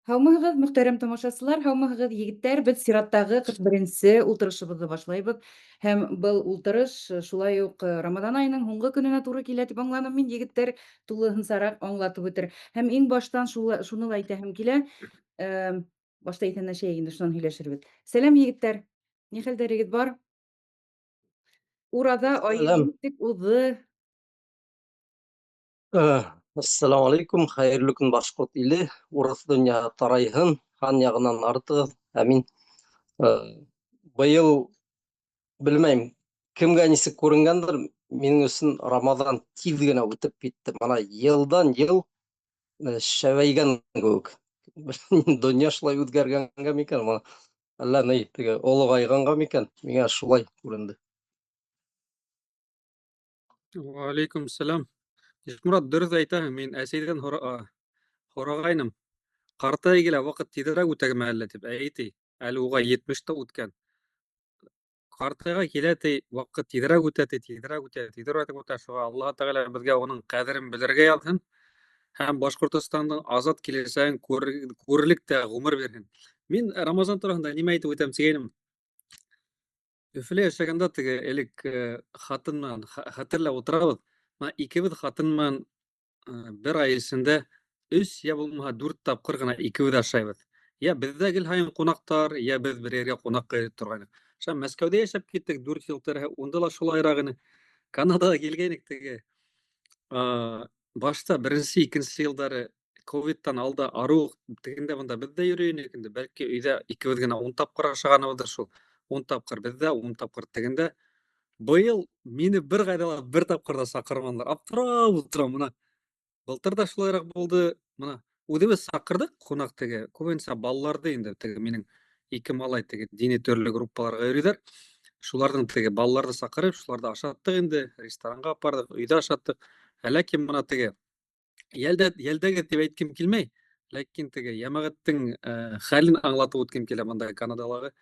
Һаумыһығыҙ, мөхтәрәм тамашасылар, һаумыһығыҙ, егеттәр. Беҙ сираттағы 41-нсе ултырышыбыҙҙы башлайбыҙ. Һәм был ултырыш шулай уҡ Рамаҙан айының һуңғы көнөнә тура килә тип аңланым мин, егеттәр тулыһынсараҡ аңлатып үтер. Һәм иң баштан шуны ла әйтәһем килә. Башта иҫәнләшәйек инде, шунан һөйләшербеҙ. Сәләм, егеттәр. Ни хәлдәрегеҙ бар? Ураҙа айы Сәләм. нисек уҙҙы? Ассаламу алейкум, хәйерле көн, башҡорт иле, урыҫ донъяһы тарайһын, һан яғынан артығыҙ, амин. Быйыл белмәйем, кемгә нисек күренгәндер, минең өсөн Рамаҙан тиҙ генә үтеп китте. Мына йылдан йыл шәбәйгән кеүек. Донъя шулай үҙгәргәнгә микән, мына әллә ни, теге олоғайғанға микән, миңә шулай күренде. Валейкум сәләм. Ишмурат, дөрөҫ әйтәһең, мин әсәйҙән һорағайным. Ҡартая килә ваҡыт тиҙерәк үтәме әллә тип, әй ти, әле уға 70 тә үткән. Ҡартайға килә ти, ваҡыт тиҙерәк үтә ти, тиҙерәк үтә, тиҙерәк үтә. Шуға Аллаһ Тәғәлә беҙгә уның ҡәҙерен белергә яҙһын һәм Башҡортостандың азат киләсәген күрерлек тә ғүмер бирһен. Мин Рамазан тураһында нимә әйтеп үтәм тигәйнем. Өфөлә йәшәгәндә теге элек хатын менән хәтерләп ултырабыҙ. Мына икебеҙ хатын менән бер ай эсендә 3 йә булмаһа 4 тапҡыр ғына икебеҙ ашайбыҙ. Йә беҙҙә гел һайын ҡунаҡтар, йә беҙ бер ергә ҡунаҡҡа йөрөп торғайныҡ. Шунан Мәскәүҙә йәшәп киттек 4 йыл тирәһе, унда ла шулайыраҡ ине. Канадаға килгәйнек теге. Башта беренсе, икенсе йылдары ковидтан алда арыу тегендә бында беҙ ҙә йөрөй инек инде. Бәлки өйҙә икебеҙ генә 10 тапҡыр ашағаныбыҙҙыр шул. 10 тапҡыр беҙҙә, 10 тапҡыр тегендә. Быйыл мине бер ҡайҙа ла бер тапҡыр ҙа саҡырманылар. Аптырап ултырам мына. Былтыр ҙа шулайыраҡ булды. Мына үҙебеҙ саҡырҙыҡ ҡунаҡ теге, күбенсә балаларҙы инде, теге минең ике малай теге дини төрлө группаларға йөрөйҙәр. Шуларҙың теге балаларҙы саҡырып, шуларҙы ашаттыҡ инде, ресторанға апарҙыҡ, өйҙә ашаттыҡ. Ә ләкин мына теге йәлдәге тип әйткем килмәй, ләкин теге йәмәғәттең хәлен аңлатып үткем килә бында Канадалағы.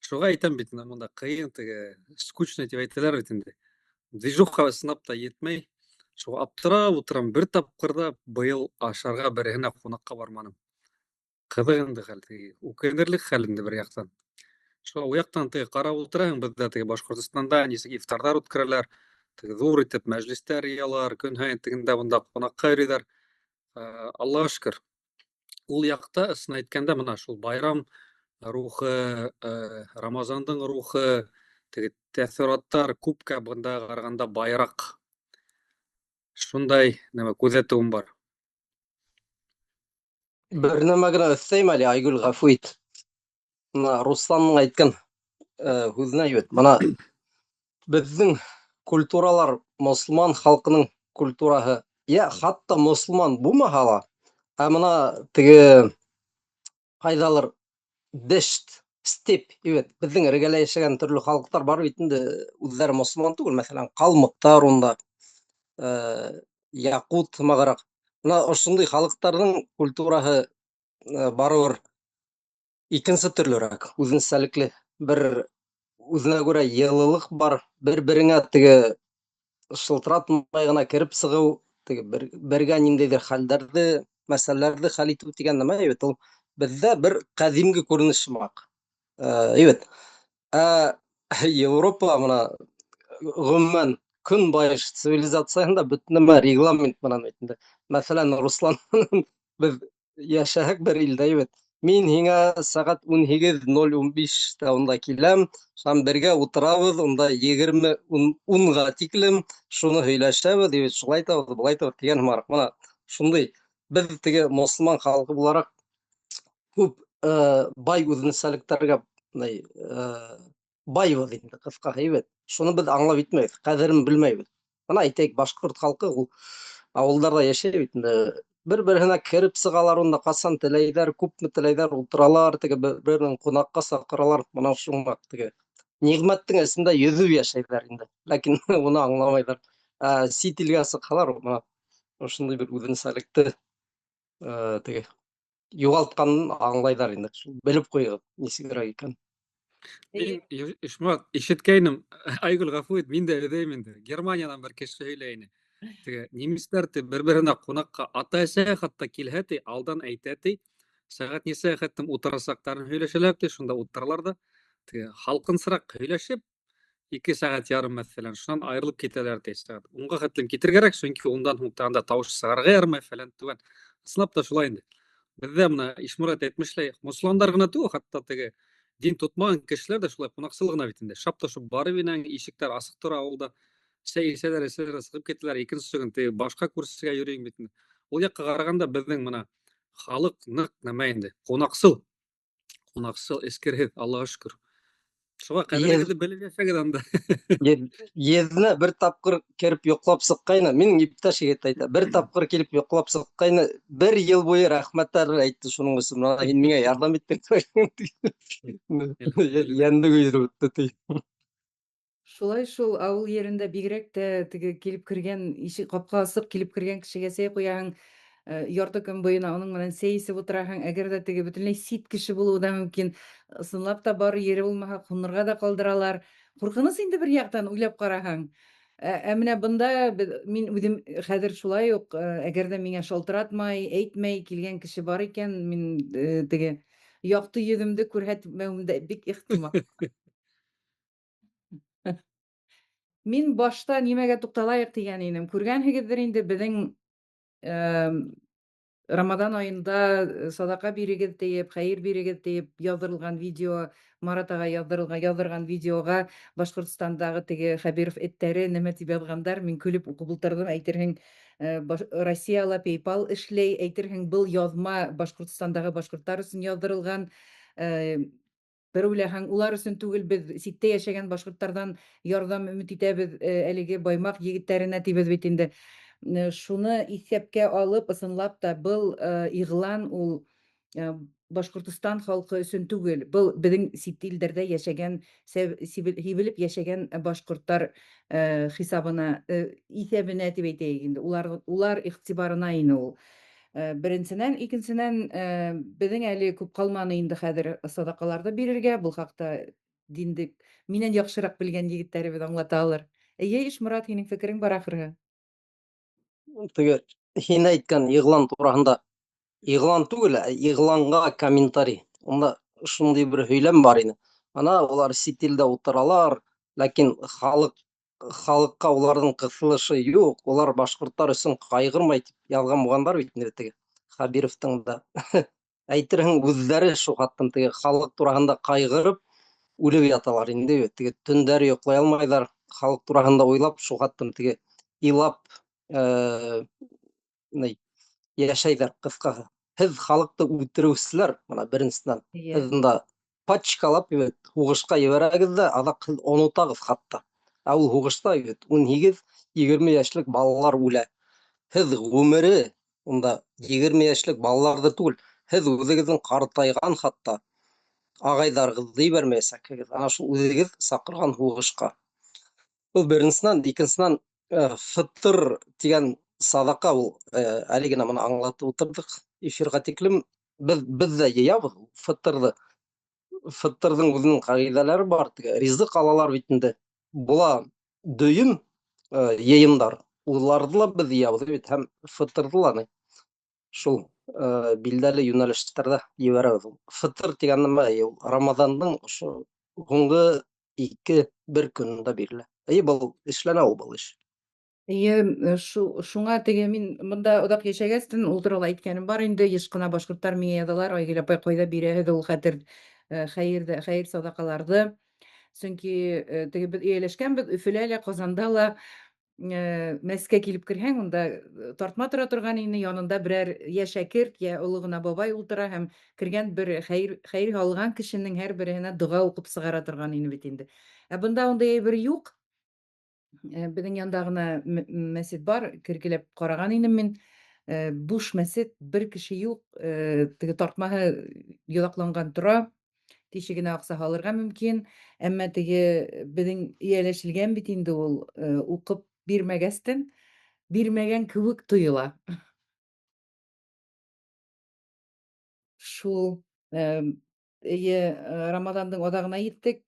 Шуға әйтәм бит, мында ҡыйын теге скучный тип әйтәләр бит инде. Движуха ысынлап та етмәй. Шуға аптырап ултырам, бер тапҡыр ҙа быйыл ашарға береһенә ҡунаҡҡа барманым. Ҡыҙыҡ инде хәл, теге үкенерлек хәл инде бер яҡтан. Шуға ул яҡтан теге ҡарап ултыраһың, беҙҙә теге Башҡортостанда нисек ифтарҙар үткәрәләр, теге ҙур итеп мәжлестәр йыялар, көн һайын тегендә бында ҡунаҡҡа йөрөйҙәр. Аллаға шөкөр. Ул яҡта ысын әйткәндә мына шул байрам рухы, Рамазандың рухы, теге тәьҫораттар күпкә бында ҡарағанда байыраҡ. Шундай нәмә күҙәтеүем бар. Бер нәмә генә өҫтәйем әле, Айгөл, ғәфү ит. Мына Русландың әйткән һүҙенә бит. Мына беҙҙең культуралар, мосолман халҡының культураһы, йә хатта мосолман булмаһа ла, ә мына теге ҡайҙалыр дешт, степь, бит, беҙҙең эргәлә йәшәгән төрлө халыҡтар бар бит инде, үҙҙәре мосолман түгел, мәҫәлән, ҡалмыҡтар унда, яҡут һымағыраҡ. Мына ошондай халыҡтарҙың культураһы барыбер икенсе төрлөрәк, үҙенсәлекле, бер үҙенә күрә йылылыҡ бар, бер-береңә теге шылтыратмай ғына кереп сығыу, теге бергә ниндәйҙер хәлдәрҙе, мәсьәләләрҙе хәл итеү тигән нәмә бит ул беҙҙә бер ҡәҙимге күренеш һымаҡ. Бит. Ә Европа мына ғөмүмән көнбайыш цивилизацияһында бөтөн нәмә регламент менән бит инде. Мәҫәлән, Руслан беҙ йәшәһәк бер илдә бит. Мин һиңә сәғәт ун һигеҙ ноль ун биштә унда киләм, һәм бергә ултырабыҙ, унда егерме унға тиклем шуны һөйләшәбеҙ, бит, шулай итәбеҙ, былай итәбеҙ тигән һымаҡ. Мына шундай беҙ теге мосолман халҡы булараҡ күп бай үҙенсәлектәргә мындай байбыҙ инде, ҡыҫҡаһы бит. Шуны беҙ аңлап етмәйбеҙ, ҡәҙерен белмәйбеҙ. Мына әйтәйек, башҡорт халҡы ул ауылдарҙа йәшәй бит инде. Бер-береһенә кереп сығалар, унда ҡасан теләйҙәр, күпме теләйҙәр, ултыралар, теге бер-береһен ҡунаҡҡа саҡыралар. Мына шуңа теге ниғмәттең эсендә йөҙөп йәшәйҙәр инде. Ләкин уны аңламайҙар. Ә сит илгә сыҡһалар, мына ошондай бер үҙенсәлекте теге юғалтҡанын аңлайҙар инде. Шул белеп ҡуйығыҙ, нисегерәк икән. Мин, Ишмурат, ишеткәйнем. Айгөл, ғәфү ит, мин дә өҙәйем инде. Германиянан бер кеше һөйләй ине. Теге немецтар ти бер-береһенә ҡунаҡҡа ата-әсә хатта килһә ти, алдан әйтә ти, Сәғәт нисәгә хәтлем ултырасаҡтарын һөйләшәләр ти, шунда ултыралар ҙа, теге һалҡынсыраҡ һөйләшеп, 2 сәғәт ярым мәҫәлән, шунан айырылып китәләр ти. Сәғәт 10-ға хәтлем китергә кәрәк, сөнки ундан һуң тағы тауыш сығарырға ярамай фәлән түгән. Ысынлап та шулай инде. Беҙҙә бына Ишморат әйтмешләй, мосолмандар ғына түгел, хатта теге дин тотмаған кешеләр ҙә шулай ҡунаҡсыл ғына бит инде. Шап та шуп барып инәң, ишектәр асыҡ тора ауылда. Сәй эсәләр, эсәләр, сығып китәләр. Икенсе көн теге башҡа күршегә йөрөйөң бит инде. Ул яҡҡа ҡарағанда беҙҙең бына халыҡ ныҡ нәмә инде, ҡунаҡсыл. Ҡунаҡсыл, эскерһеҙ, Аллаға шөкөр. Шуға ҡәҙерегеҙҙе белеп йәшәгеҙ анда. Еҙнә бер тапҡыр кереп йоҡлап сыҡҡайны, минең иптәш егет әйтә, бер тапҡыр килеп йоҡлап сыҡҡайны, бер йыл буйы рәхмәттәр әйтте шуның өсөн. Мына һин миңә ярҙам иттең. Йәнде көйҙөрөп бөттө ти. Шулай шул ауыл ерендә бигерәк тә теге килеп кергән, ишек ҡапҡа асыҡ килеп кергән кешегә сәй ҡуяһың, ярты көн буйына уның менән сәй эсеп ултыраһың. Әгәр дә теге бөтөнләй сит кеше булыуы да мөмкин. Ысынлап та бар ере булмаһа, ҡунырға да ҡалдыралар. Ҡурҡыныс инде бер яҡтан уйлап ҡараһаң. Ә менә бында мин үҙем хәҙер шулай уҡ, әгәр дә миңә шалтыратмай, әйтмәй килгән кеше бар икән, мин теге яҡты йөҙөмдө күрһәтмәүем дә бик ихтимал. Мин башта нимәгә туҡталайыҡ тигән инем. Күргәнһегеҙҙер инде беҙҙең Рамаҙан айында садаҡа бирегеҙ тиеп, хәйер бирегеҙ тиеп яҙҙырылған видео, Марат ағай яҙҙырған видеоға Башҡортостандағы теге Хәбиров эттәре нәмә тип яҙғандар, мин көлөп уҡып ултырҙым, әйтерһең, Россияла PayPal эшләй, әйтерһең, был яҙма Башҡортостандағы башҡорттар өсөн яҙҙырылған. Бер уйлаһаң, улар өсөн түгел, беҙ ситтә йәшәгән башҡорттарҙан ярҙам өмөт итәбеҙ, әлеге Баймаҡ егеттәренә тибеҙ бит инде. Шуны иҫәпкә алып, ысынлап та был иғлан ул Башҡортостан халҡы өсөн түгел, был беҙҙең сит илдәрҙә йәшәгән, һибелеп йәшәгән башҡорттар хисабына, иҫәбенә тип әйтәйек инде, улар иғтибарына ине ул. Беренсенән, икенсенән, беҙҙең әле күп ҡалманы инде хәҙер садаҡаларҙы бирергә, был хаҡта динде минән яҡшыраҡ белгән егеттәребеҙ аңлата алыр. Эйе, Ишморат, һинең фекерең бар ахырыһы. Теге һин әйткән иғлан тураһында, иғлан түгел, ә иғланға комментарий. Унда шундай бер һөйләм бар ине. Ана улар сит илдә ултыралар, ләкин халыҡҡа уларҙың ҡыҫылышы юҡ, улар башҡорттар өсөн ҡайғырмай тип яҙған булғандар бит инде теге Хәбировтың да. Әйтерһең, үҙҙәре шул хаттан теге халыҡ тураһында ҡайғырып үлеп яталар инде бит. Теге төндәр йоҡлай алмайҙар, халыҡ тураһында уйлап, шул хаттан теге илап, ни, йәшәйҙәр ҡыҫҡаһы. Һеҙ халыҡты үлтереүселәр, бына беренсенән. Һеҙ бында пачкалап бит һуғышҡа ебәрәгеҙ ҙә, аҙаҡ һеҙ онотағыҙ хатта. Ә ул һуғышта бит ун һигеҙ, егерме йәшлек балалар үлә. Һеҙ ғүмере унда егерме йәшлек балаларҙы түгел, һеҙ үҙегеҙҙең ҡартайған хатта ағайҙарығыҙҙы ебәрмәйәсәкһегеҙ. Ана шул үҙегеҙ саҡырған һуғышҡа. Был беренсенән, икенсенән, фытыр тигән садаҡа ул, әле генә бына аңлатып ултырҙыҡ эфирға тиклем. Беҙ ҙә йыябыҙ фытырҙы. Фытырҙың үҙенең ҡағиҙәләре бар, теге ризыҡ алалар бит инде. Була дөйөм, йыйындар, уларҙы ла беҙ йыябыҙ бит, һәм фытырҙы ла ни шул, билдәле йүнәлештәрҙә ебәрәбеҙ. Фытыр тигән нәмә? Ул Рамаҙандың ошо һуңғы ике бер көнөндә бирелә. Эйе, был эшләнә ул был эш. Эйе, шуңа теге мин бында оҙаҡ йәшәгәстен ул турала әйткәнем бар инде, йыш ҡына башҡорттар миңә яҙалар, Айгөл апай, ҡайҙа бирәһегеҙ ул хәтер, хәйер саҙаҡаларҙы? Сөнки, теге беҙ эйәләшкәнбеҙ, Өфөлә лә, Ҡазанда ла, мәскә килеп керһәң, унда тартма тора торған ине, янында берәр йә шәкерт, йә оло ғына бабай ултыра һәм кергән бер хәйер алған кешенең һәр береһенә доға уҡып сығара торған ине бит инде. Ә бында ундай әйбер юҡ. Беҙҙең янда ғына мәсет бар, кергеләп ҡараған инем мин. Буш мәсет, бер кеше юҡ, теге тартмаһы йоҙаҡланған тора, тишегенә аҡса һалырға мөмкин, әммә теге беҙҙең эйәләшелгән бит инде ул, уҡып бирмәгәстен, бирмәгән кеүек тойола. Шул, эйе, Рамаҙандың аҙағына еттек,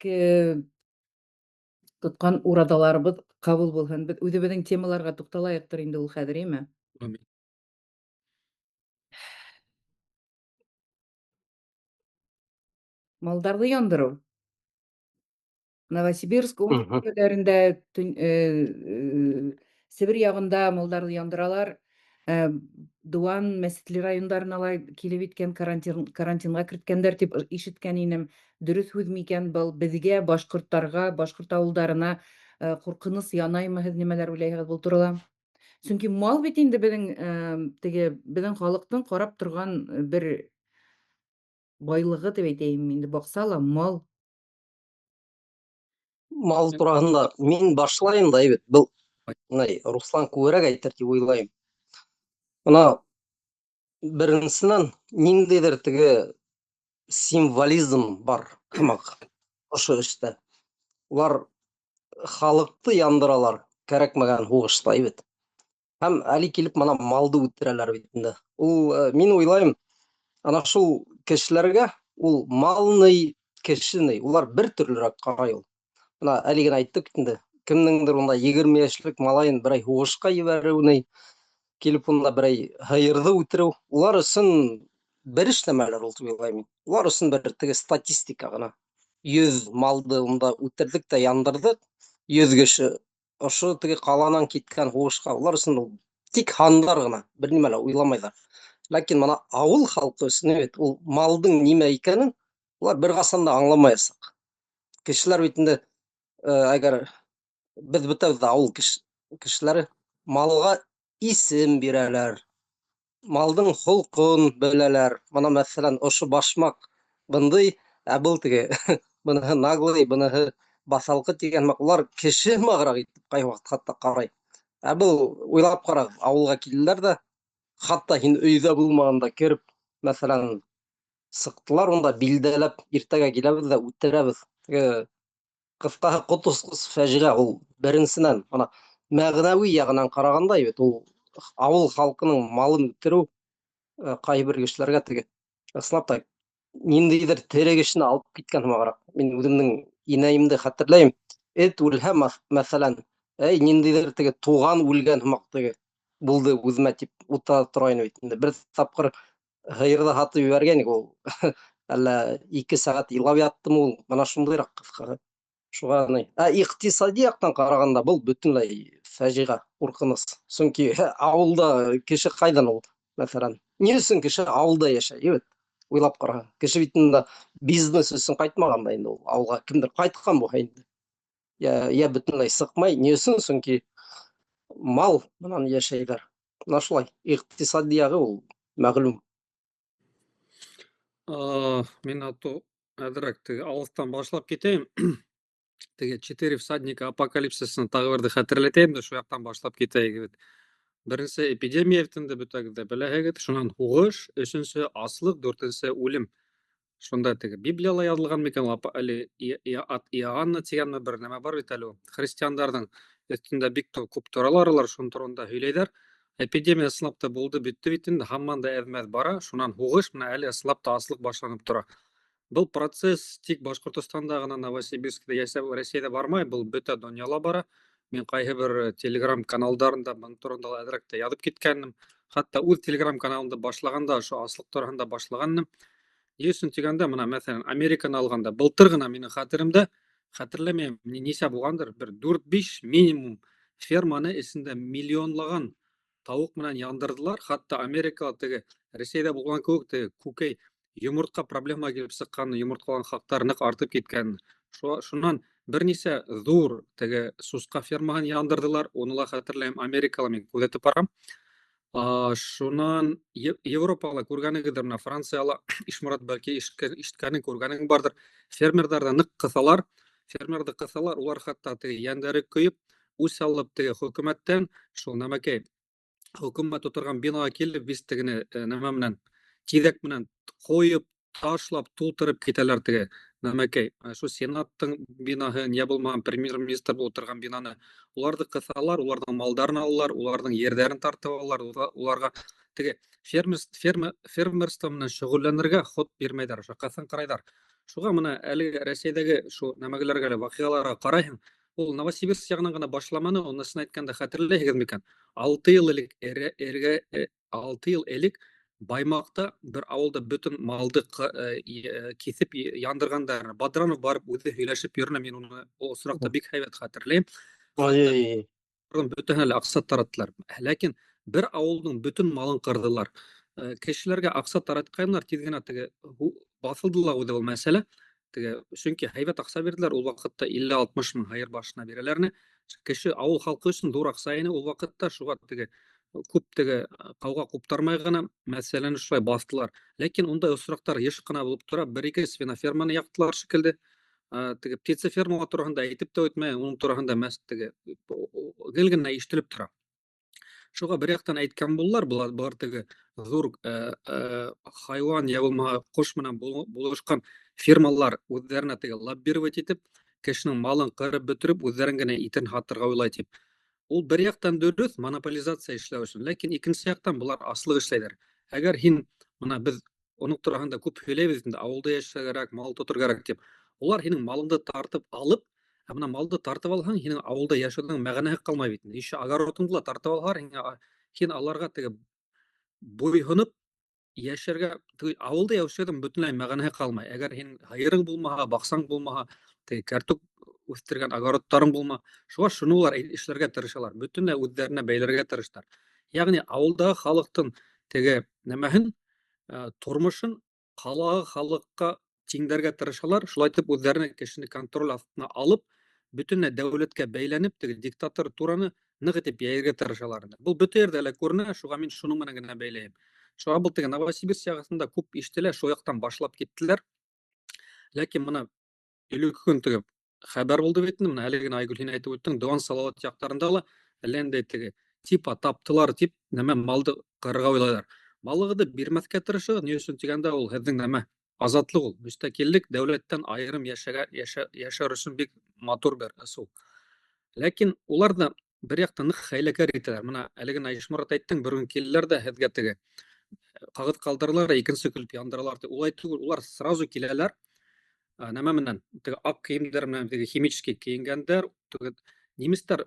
тотҡан ураҙаларыбыҙ ҡабул булһын. Беҙ үҙебеҙҙең темаларға туҡталайыҡтыр инде ул хәҙер, име? Амин. Малдарҙы яндырыу. Новосибирск, Омск өлкәләрендә, Себер яғында малдарҙы яндыралар. Дыуан, Мәсетле райондарына ла килеп еткән, карантинға керткәндәр тип ишеткән инем. Дөрөҫ һүҙ микән был? Беҙгә, башҡорттарға, башҡорт ауылдарына ҡурҡыныс янаймы? Һеҙ нимәләр уйлайһығыҙ был турала? Сөнки мал бит инде беҙҙең, теге беҙҙең халыҡтың ҡарап торған бер байлығы тип әйтәйем инде, баҡса ла мал. Мал тураһында мин башлайым да бит. Был Руслан күберәк әйтер тип уйлайым. Бына беренсенән ниндәйҙер теге символизм бар һымаҡ ошо эштә. Улар халыҡты яндыралар кәрәкмәгән һуғышта бит. Һәм әле килеп бына малды үтерәләр бит инде. Ул, мин уйлайым, ана шул кешеләргә ул малный, кешеный, улар бер төрлөрәк ҡарай ул. Бына әле генә әйттек инде, кемдеңдер унда 20 йәшлек малайын берәй һуғышҡа ебәреү ни, килеп унда берәй һыйырҙы үтереү, улар өсөн бер эш нәмәләр ул тип уйлайым мин. Улар өсөн бер теге статистика ғына. 100 малды унда үтерҙек тә яндырҙыҡ, 100 кеше ошо теге ҡаланан киткән һуғышҡа, улар өсөн ул тик һандар ғына, бер нимә лә уйламайҙар. Ләкин бына ауыл халҡы өсөн бит ул малдың нимә икәнен улар бер ҡасан да аңламаясаҡ. Кешеләр бит инде, әгәр беҙ бөтәбеҙ ҙә ауыл кешеләре малға исем бирәләр, малдың холҡон беләләр. Бына мәҫәлән, ошо башмаҡ бындай, ә был теге быныһы наглый, быныһы баҫалҡы тигән һымаҡ, улар кеше һымағыраҡ итеп ҡай ваҡыт хатта ҡарай. Ә был уйлап ҡарағыҙ, ауылға килделәр ҙә, хатта һин өйҙә булмағанда кереп, мәҫәлән, сыҡтылар унда билдәләп, иртәгә киләбеҙ ҙә үтерәбеҙ. Теге ҡыҫҡаһы ҡот осҡос фажиғә ул. Беренсенән, бына мәғәнәүи яғынан ҡарағанда бит ул ауыл халҡының малын үтереү, ҡайһы бер кешеләргә теге ысынлап та ниндәйҙер тере кешене алып киткән һымағыраҡ. Мин үҙемдең инәйемде хәтерләйем. Эт үлһә, мәҫәлән, әй, ниндәйҙер теге туған үлгән һымаҡ теге булды үҙемә тип ута торғайны бит инде. Бер тапҡыр һыйырҙы һатып ебәргән идек ул. Әллә 2 сәғәт илап яттым ул. Бына шундайыраҡ ҡыҫҡаһы. Шуға ни. Ә иҡтисади яҡтан ҡарағанда был бөтөнләй фажиғә, ҡурҡыныс. Сөнки ауылда кеше ҡайҙан ул, мәҫәлән? Ни өсөн кеше ауылда йәшәй, бит? Уйлап ҡараһаң, кеше бит инде бизнес өсөн ҡайтмаған да инде ул ауылға. Кемдер ҡайтҡан булһа инде. Я бөтөнләй сыҡмай. Ни өсөн? Сөнки мал менән йәшәйҙәр. Бына шулай. Иҡтисади яғы ул мәғлүм. Мин ато әҙерәк теге алыҫтан башлап китәйем. Теге 4 всадника апокалипсисын тағы берҙе хәтерләтәйем дә, шул яҡтан башлап китәйек бит. Беренсе эпидемия бит инде, бөтәгеҙ ҙә беләһегеҙ. Шунан һуғыш, өсөнсө аслыҡ, дүртенсе үлем. Шунда теге Библияла яҙылған микән ул, әле от Иоанна тигәнме бер нәмә бар бит әле ул. Христиандарҙың өҫтөндә бик күп торалар улар, шуның турында һөйләйҙәр. Эпидемия ысынлап та булды, бөттө бит инде, һаман да әҙ-мәҙ бара. Шунан һуғыш, менә әле ысынлап та аслыҡ башланып тора. Был процесс тик Башҡортостанда ғына, Новосибирскиҙа йәшәп, Рәсәйҙә бармай, был бөтә донъяла бара. Мин ҡайһы бер телеграм каналдарында бының турында ла әҙерәк тә яҙып киткәнем. Хатта үҙ телеграм каналымды башлағанда, ошо аслыҡ тураһында башлағаным. Ни өсөн тигәндә, бына мәҫәлән, Американы алғанда, былтыр ғына минең хәтеремдә, хәтерләмәйем, нисә булғандыр, бер дүрт-биш минимум ферманы эсендә миллионлаған тауыҡ менән яндырҙылар. Хатта Америкала теге Рәсәйҙә булған кеүек теге күкәй йомортҡа проблема килеп сыҡҡан, йомортҡаларҙың хаҡтары ныҡ артып киткән. Шунан бер нисә ҙур теге сусҡа фермаһын яндырҙылар. Уны ла хәтерләйем, Америкала мин күҙәтеп барам. Шунан Европала күргәнегеҙҙер, бына Францияла, Ишморат, бәлки ишеткәнең, күргәнең барҙыр. Фермерҙарҙы ныҡ ҡыҫалар, фермерҙы ҡыҫалар, улар хатта теге йәндәре көйөп, үс алып теге хөкүмәттән шул нәмәкәй хөкүмәт ултырған бинаға килеп, бис тегене, нәмә менән, тиҙәк менән ҡойоп, ташлап, тултырып китәләр теге нәмәкәй. Шул сенаттың бинаһы, не булмаған премьер-министр ултырған бинаны. Уларҙы ҡыҫалар, уларҙың малдарын алалар, уларҙың ерҙәрен тартып алалар, уларға теге фермерство менән шөғөлләнергә ход бирмәйҙәр, ошо ҡыҫынҡырайҙар. Шуға бына әлеге Рәсәйҙәге шул нәмәләргә лә, ваҡиғаларға ҡарайһың, ул Новосибирск яғынан ғына башламаны, унысын әйткәндә хәтерләйһегеҙ микән? 6 йыл элек, эргә, 6 йыл элек Баймаҡта бер ауылда бөтөн малды киҫеп яндырғандар. Бадранов барып үҙе һөйләшеп йөрөнө, мин уны ул осраҡта бик һәйбәт хәтерләйем. Ай, Бөтәһенә лә аҡса тараттылар. Ләкин бер ауылдың бөтөн малын ҡырҙылар. Кешеләргә аҡса таратҡайнылар, тиҙ генә теге баҫылды ла үҙе был мәсьәлә. Теге, сөнки һәйбәт аҡса бирҙеләр, ул ваҡытта 50-60 мең һыйыр башына бирәләр ине. Кеше ауыл халҡы өсөн ҙур аҡса ине ул ваҡытта, шуға теге күп теге ҡауға ҡуптармай ғына мәсьәләне шулай баҫтылар. Ләкин ундай осраҡтар йыш ҡына булып тора. Бер-ике свиноферманы яҡтылар шикелле. Теге птицеферма тураһында әйтеп тә үтмәй, уның тураһында мәс теге гел генә ишетелеп тора. Шуға бер яҡтан әйткән булалар, былар теге ҙур хайуан йә булмаһа ҡош менән булышҡан фирмалар үҙҙәренә теге лоббировать итеп, кешенең малын ҡырып бөтөрөп, үҙҙәрен генә итен һатырға уйлай тип. Ул бер яҡтан дөрөҫ, монополизация эшләү өсөн, ләкин икенсе яҡтан былар аслыҡ эшләйҙәр. Әгәр һин, бына беҙ уның тураһында күп һөйләйбеҙ инде, ауылда йәшәргә кәрәк, мал тоторға кәрәк тип. Улар һинең малыңды тартып алып, ә бына малды тартып алһаң, һинең ауылда йәшәүҙең мәғәнәһе ҡалмай бит инде. Еще огородыңды ла тартып алһалар, һин аларға теге буйһоноп йәшәргә, теге ауылда йәшәүҙең бөтөнләй мәғәнәһе ҡалмай. Әгәр һинең һыйырың булмаһа, баҡсаң булмаһа, теге кәртүк үҫтергән огородтарың булма, шуға шуны улар эшләргә тырышалар, бөтөнләй үҙҙәренә бәйләргә тырыштар. Йәғни ауылдағы халыҡтың теге нәмәһен, тормошон ҡалағы халыҡҡа тиңдәргә тырышалар, шулай итеп үҙҙәренә кешене контроль аҫтына алып, бөтөнләй дәүләткә бәйләнеп, теге диктатураны ныҡ итеп йәйергә тырышалар инде. Был бөтә ерҙә лә күренә, шуға мин шуның менән генә бәйләйем. Шуға был теге Новосибирск яғында күп ишетелә, шул яҡтан башлап киттеләр. Ләкин бына элекке көн теге хәбәр булды бит инде, бына әле генә Айгөл һин әйтеп үттең, Дыуан Салауат яҡтарында ла әллә ниндәй теге типа таптылар тип нәмә малды ҡырырға уйлайҙар. Малығыҙҙы бирмәҫкә тырышығыҙ, ни өсөн тигәндә ул һеҙҙең нәмә азатлыҡ ул, мөстәҡиллек, дәүләттән айырым йәшәр өсөн бик матур бер ысул. Ләкин улар ҙа бер яҡтан ныҡ хәйләкәр итәләр. Бына әле генә Ишморат әйттең, бер көн килделәр ҙә һеҙгә теге ҡағыҙ ҡалдыралар, икенсе көлөп яндыралар. Улай түгел, улар сразу киләләр. Нәмә менән, теге аҡ кейемдәр менән, теге химический кейенгәндәр, теге немецтар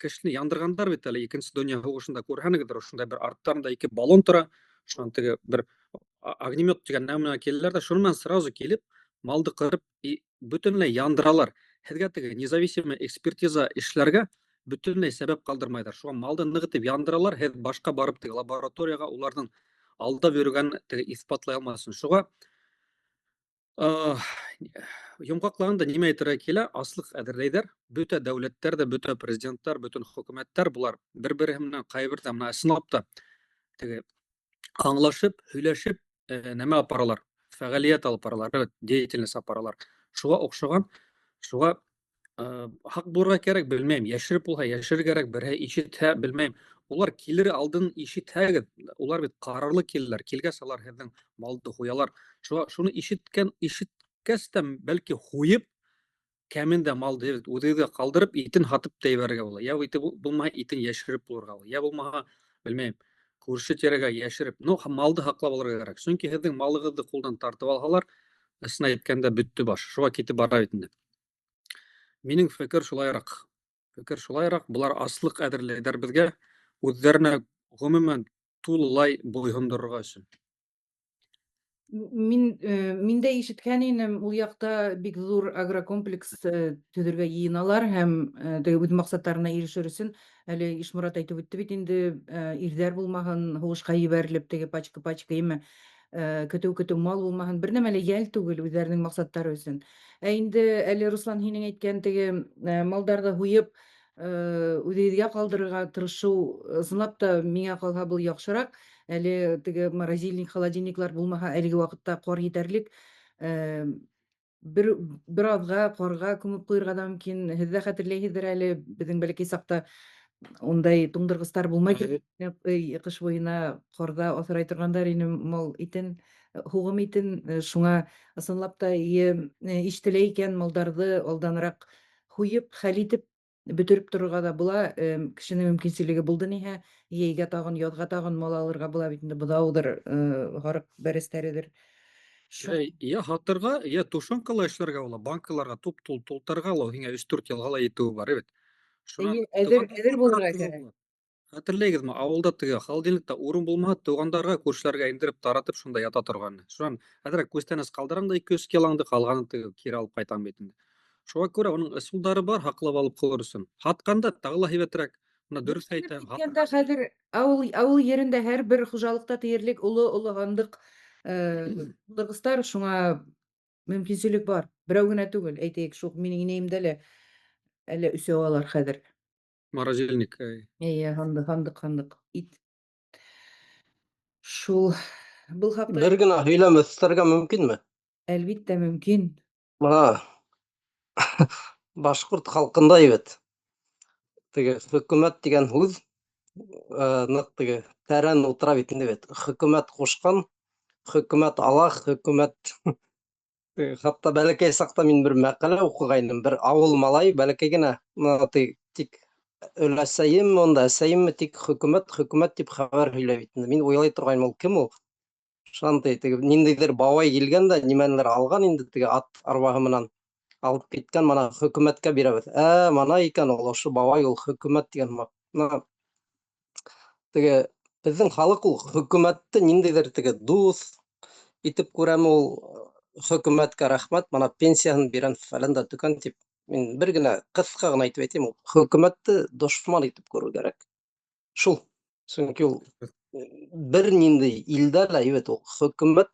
кешене яндырғандар бит әле икенсе донъя һуғышында күрһәнегеҙҙер, ошондай бер арттарында ике баллон тора, шунан теге бер огнемет тигән нәмә менән киләләр ҙә, шуның менән сразу килеп малды ҡырып и бөтөнләй яндыралар. Һеҙгә теге независимый экспертиза эшләргә бөтөнләй сәбәп ҡалдырмайҙар. Шуға малды ныҡ итеп яндыралар, һеҙ башҡа барып теге лабораторияға уларҙың алдап йөрөгәнен теге иҫбатлай алмаҫһың. Шуға йомғаҡлағанда нимә әйтергә килә? Аслыҡ әҙерләйҙәр. Бөтә дәүләттәр ҙә, бөтә президенттар, бөтөн хөкүмәттәр булар бер-береһе менән ҡайберҙә бына ысынлап та теге аңлашып, һөйләшеп, нәмә апаралар, фәғәлиәт алып баралар, evet, деятельность апаралар. Шуға оҡшаған, шуға һаҡ булырға кәрәк, белмәйем, йәшереп булһа, йәшерергә кәрәк, береһе ишетһә, белмәйем. Улар килер алдын ишетһәгеҙ, улар бит ҡарарлы киләләр, килгәс алар һеҙҙең малды һуялар. Шуға шуны ишеткәс тә бәлки һуйып, кәмендә малды үҙегеҙгә ҡалдырып, итен һатып та ебәрергә була. Йә ите булмаһа, итен йәшереп булырға була. Йә булмаһа, белмәйем, күрше тирәгә йәшереп, но малды һаҡлап алырға кәрәк. Сөнки һеҙҙең малығыҙҙы ҡулдан тартып алһалар, ысын әйткәндә бөттө баш. Шуға китеп бара бит инде. Минең фекер шулайыраҡ. Фекер шулайыраҡ, былар аслыҡ әҙерләйҙәр беҙгә, үҙҙәренә ғөмүмән тулылай буйһондорорға өсөн. Мин дә ишеткән инем, ул яҡта бик ҙур агрокомплекс төҙөргә йыйыналар һәм теге үҙ маҡсаттарына ирешер өсөн, әле Ишморат әйтеп үтте бит инде, ирҙәр булмаһын, һуғышҡа ебәрелеп теге пачка-пачка име, көтөү-көтөү мал булмаһын, бер нәмә лә йәл түгел үҙҙәренең маҡсаттары өсөн. Ә инде әле Руслан һинең әйткән теге малдарҙы һуйып, үҙегеҙгә ҡалдырырға тырышыу, ысынлап та миңә ҡалһа был яҡшыраҡ. Әле теге морозильник, холодильниклар булмаһа, әлеге ваҡытта ҡар етәрлек. Бер аҙға ҡарға күмеп ҡуйырға ҙа мөмкин. Һеҙ ҙә хәтерләйһегеҙҙер әле, беҙҙең бәләкәй саҡта ундай туңдырғыстар булмай торған, ҡыш буйына ҡарҙа аҫрай торғандар ине мал итен, һуғым итен. Шуңа ысынлап та ишетелә икән, малдарҙы алданыраҡ һуйып, хәл итеп бөтөрөп торорға ҙа була. Кешенең мөмкинселеге булды ниһә, йәйгә тағын, яҙға тағын мал алырға була бит инде, быҙауҙыр, һарыҡ бәрәстәредер. Йә һатырға, йә тушенкала эшләргә була, банкаларға туп-тул тултырырға ла, һиңә өс-дүрт йылға ла етеүе бар, эйе. Шунан Эйе, әҙер булырға туған кәрәк. була. Хәтерләйһегеҙме, ауылда теге холодильникта урын булмаһа, туғандарға, күршеләргә индереп таратып шунда ята торған. Шунан әҙерәк күстәнәс ҡалдыраң да 2-3 килоңды, ҡалғанын теге кире алып ҡайтаң бит инде. Шуға күрә уның ысулдары бар һаҡлап алып ҡалыр өсөн. Һатҡанда тағы ла һәйбәтерәк. Бына дөрөҫ әйтәм. Киткәндә хәҙер ауыл ерендә һәр бер хужалыҡта тиерлек оло-оло һандыҡ, булдырғыстар, шуңа мөмкинселек бар. Берәү генә түгел, әйтәйек, шул минең инәйемдә лә әле өсәү алар хәҙер. Морозильник. Әй. Эйе, һандыҡ, һандыҡ, һандыҡ. Ит. Шул был хаҡта Бер генә һөйләм өҫтәргә мөмкинме? Әлбиттә, мөмкин. Бына башҡорт халҡында бит. Теге хөкүмәт тигән һүҙ ныҡ теге тәрән ултыра бит инде бит. Хөкүмәт ҡушҡан, хөкүмәт ала, хөкүмәт. Хатта бәләкәй саҡта мин бер мәҡәлә уҡығайным, бер ауыл малай бәләкәй генә, бына тик өләсәйем унда, әсәйемме, тик хөкүмәт, хөкүмәт тип хәбәр һөйләй бит инде. Мин уйлай торғайным, ул кем ул? Шундай теге ниндәйҙер бабай килгән дә нимәнелер алған инде теге ат арбаһы менән алып киткән, мана хөкүмәткә бирәбеҙ. Мана икән ул, ошо бабай ул хөкүмәт тигән һымаҡ. Мына теге беҙҙең халыҡ ул хөкүмәтте ниндәйҙер теге дуҫ итеп күрәме ул, хөкүмәткә рәхмәт, мана пенсияһын бирән фәлән дә төкән тип. Мин бер генә ҡыҫҡа ғына әйтеп әйтәйем, ул хөкүмәтте дошман итеп күреү кәрәк. Шул. Сөнки ул бер ниндәй илдә лә бит ул хөкүмәт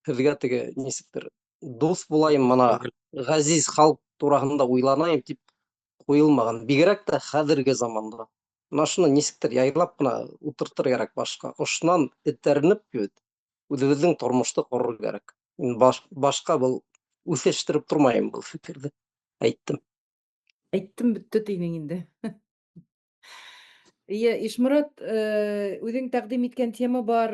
һеҙгә теге нисектер дуҫ булайым, мана ғәзиз халыҡ тураһында уйланайым тип ҡуйылмаған. Бигерәк тә хәҙерге заманда. Мына шуны нисектер яйлап ҡына ултыртыр кәрәк башҡа. Ошонан этәренеп бит үҙебеҙҙең тормошто ҡорор кәрәк. Мин башҡа был үҫештереп тормайым был фекерҙе. Әйттем. Әйттем бөттө тинең инде. Эйе, Ишморат, үҙең тәҡдим иткән тема бар,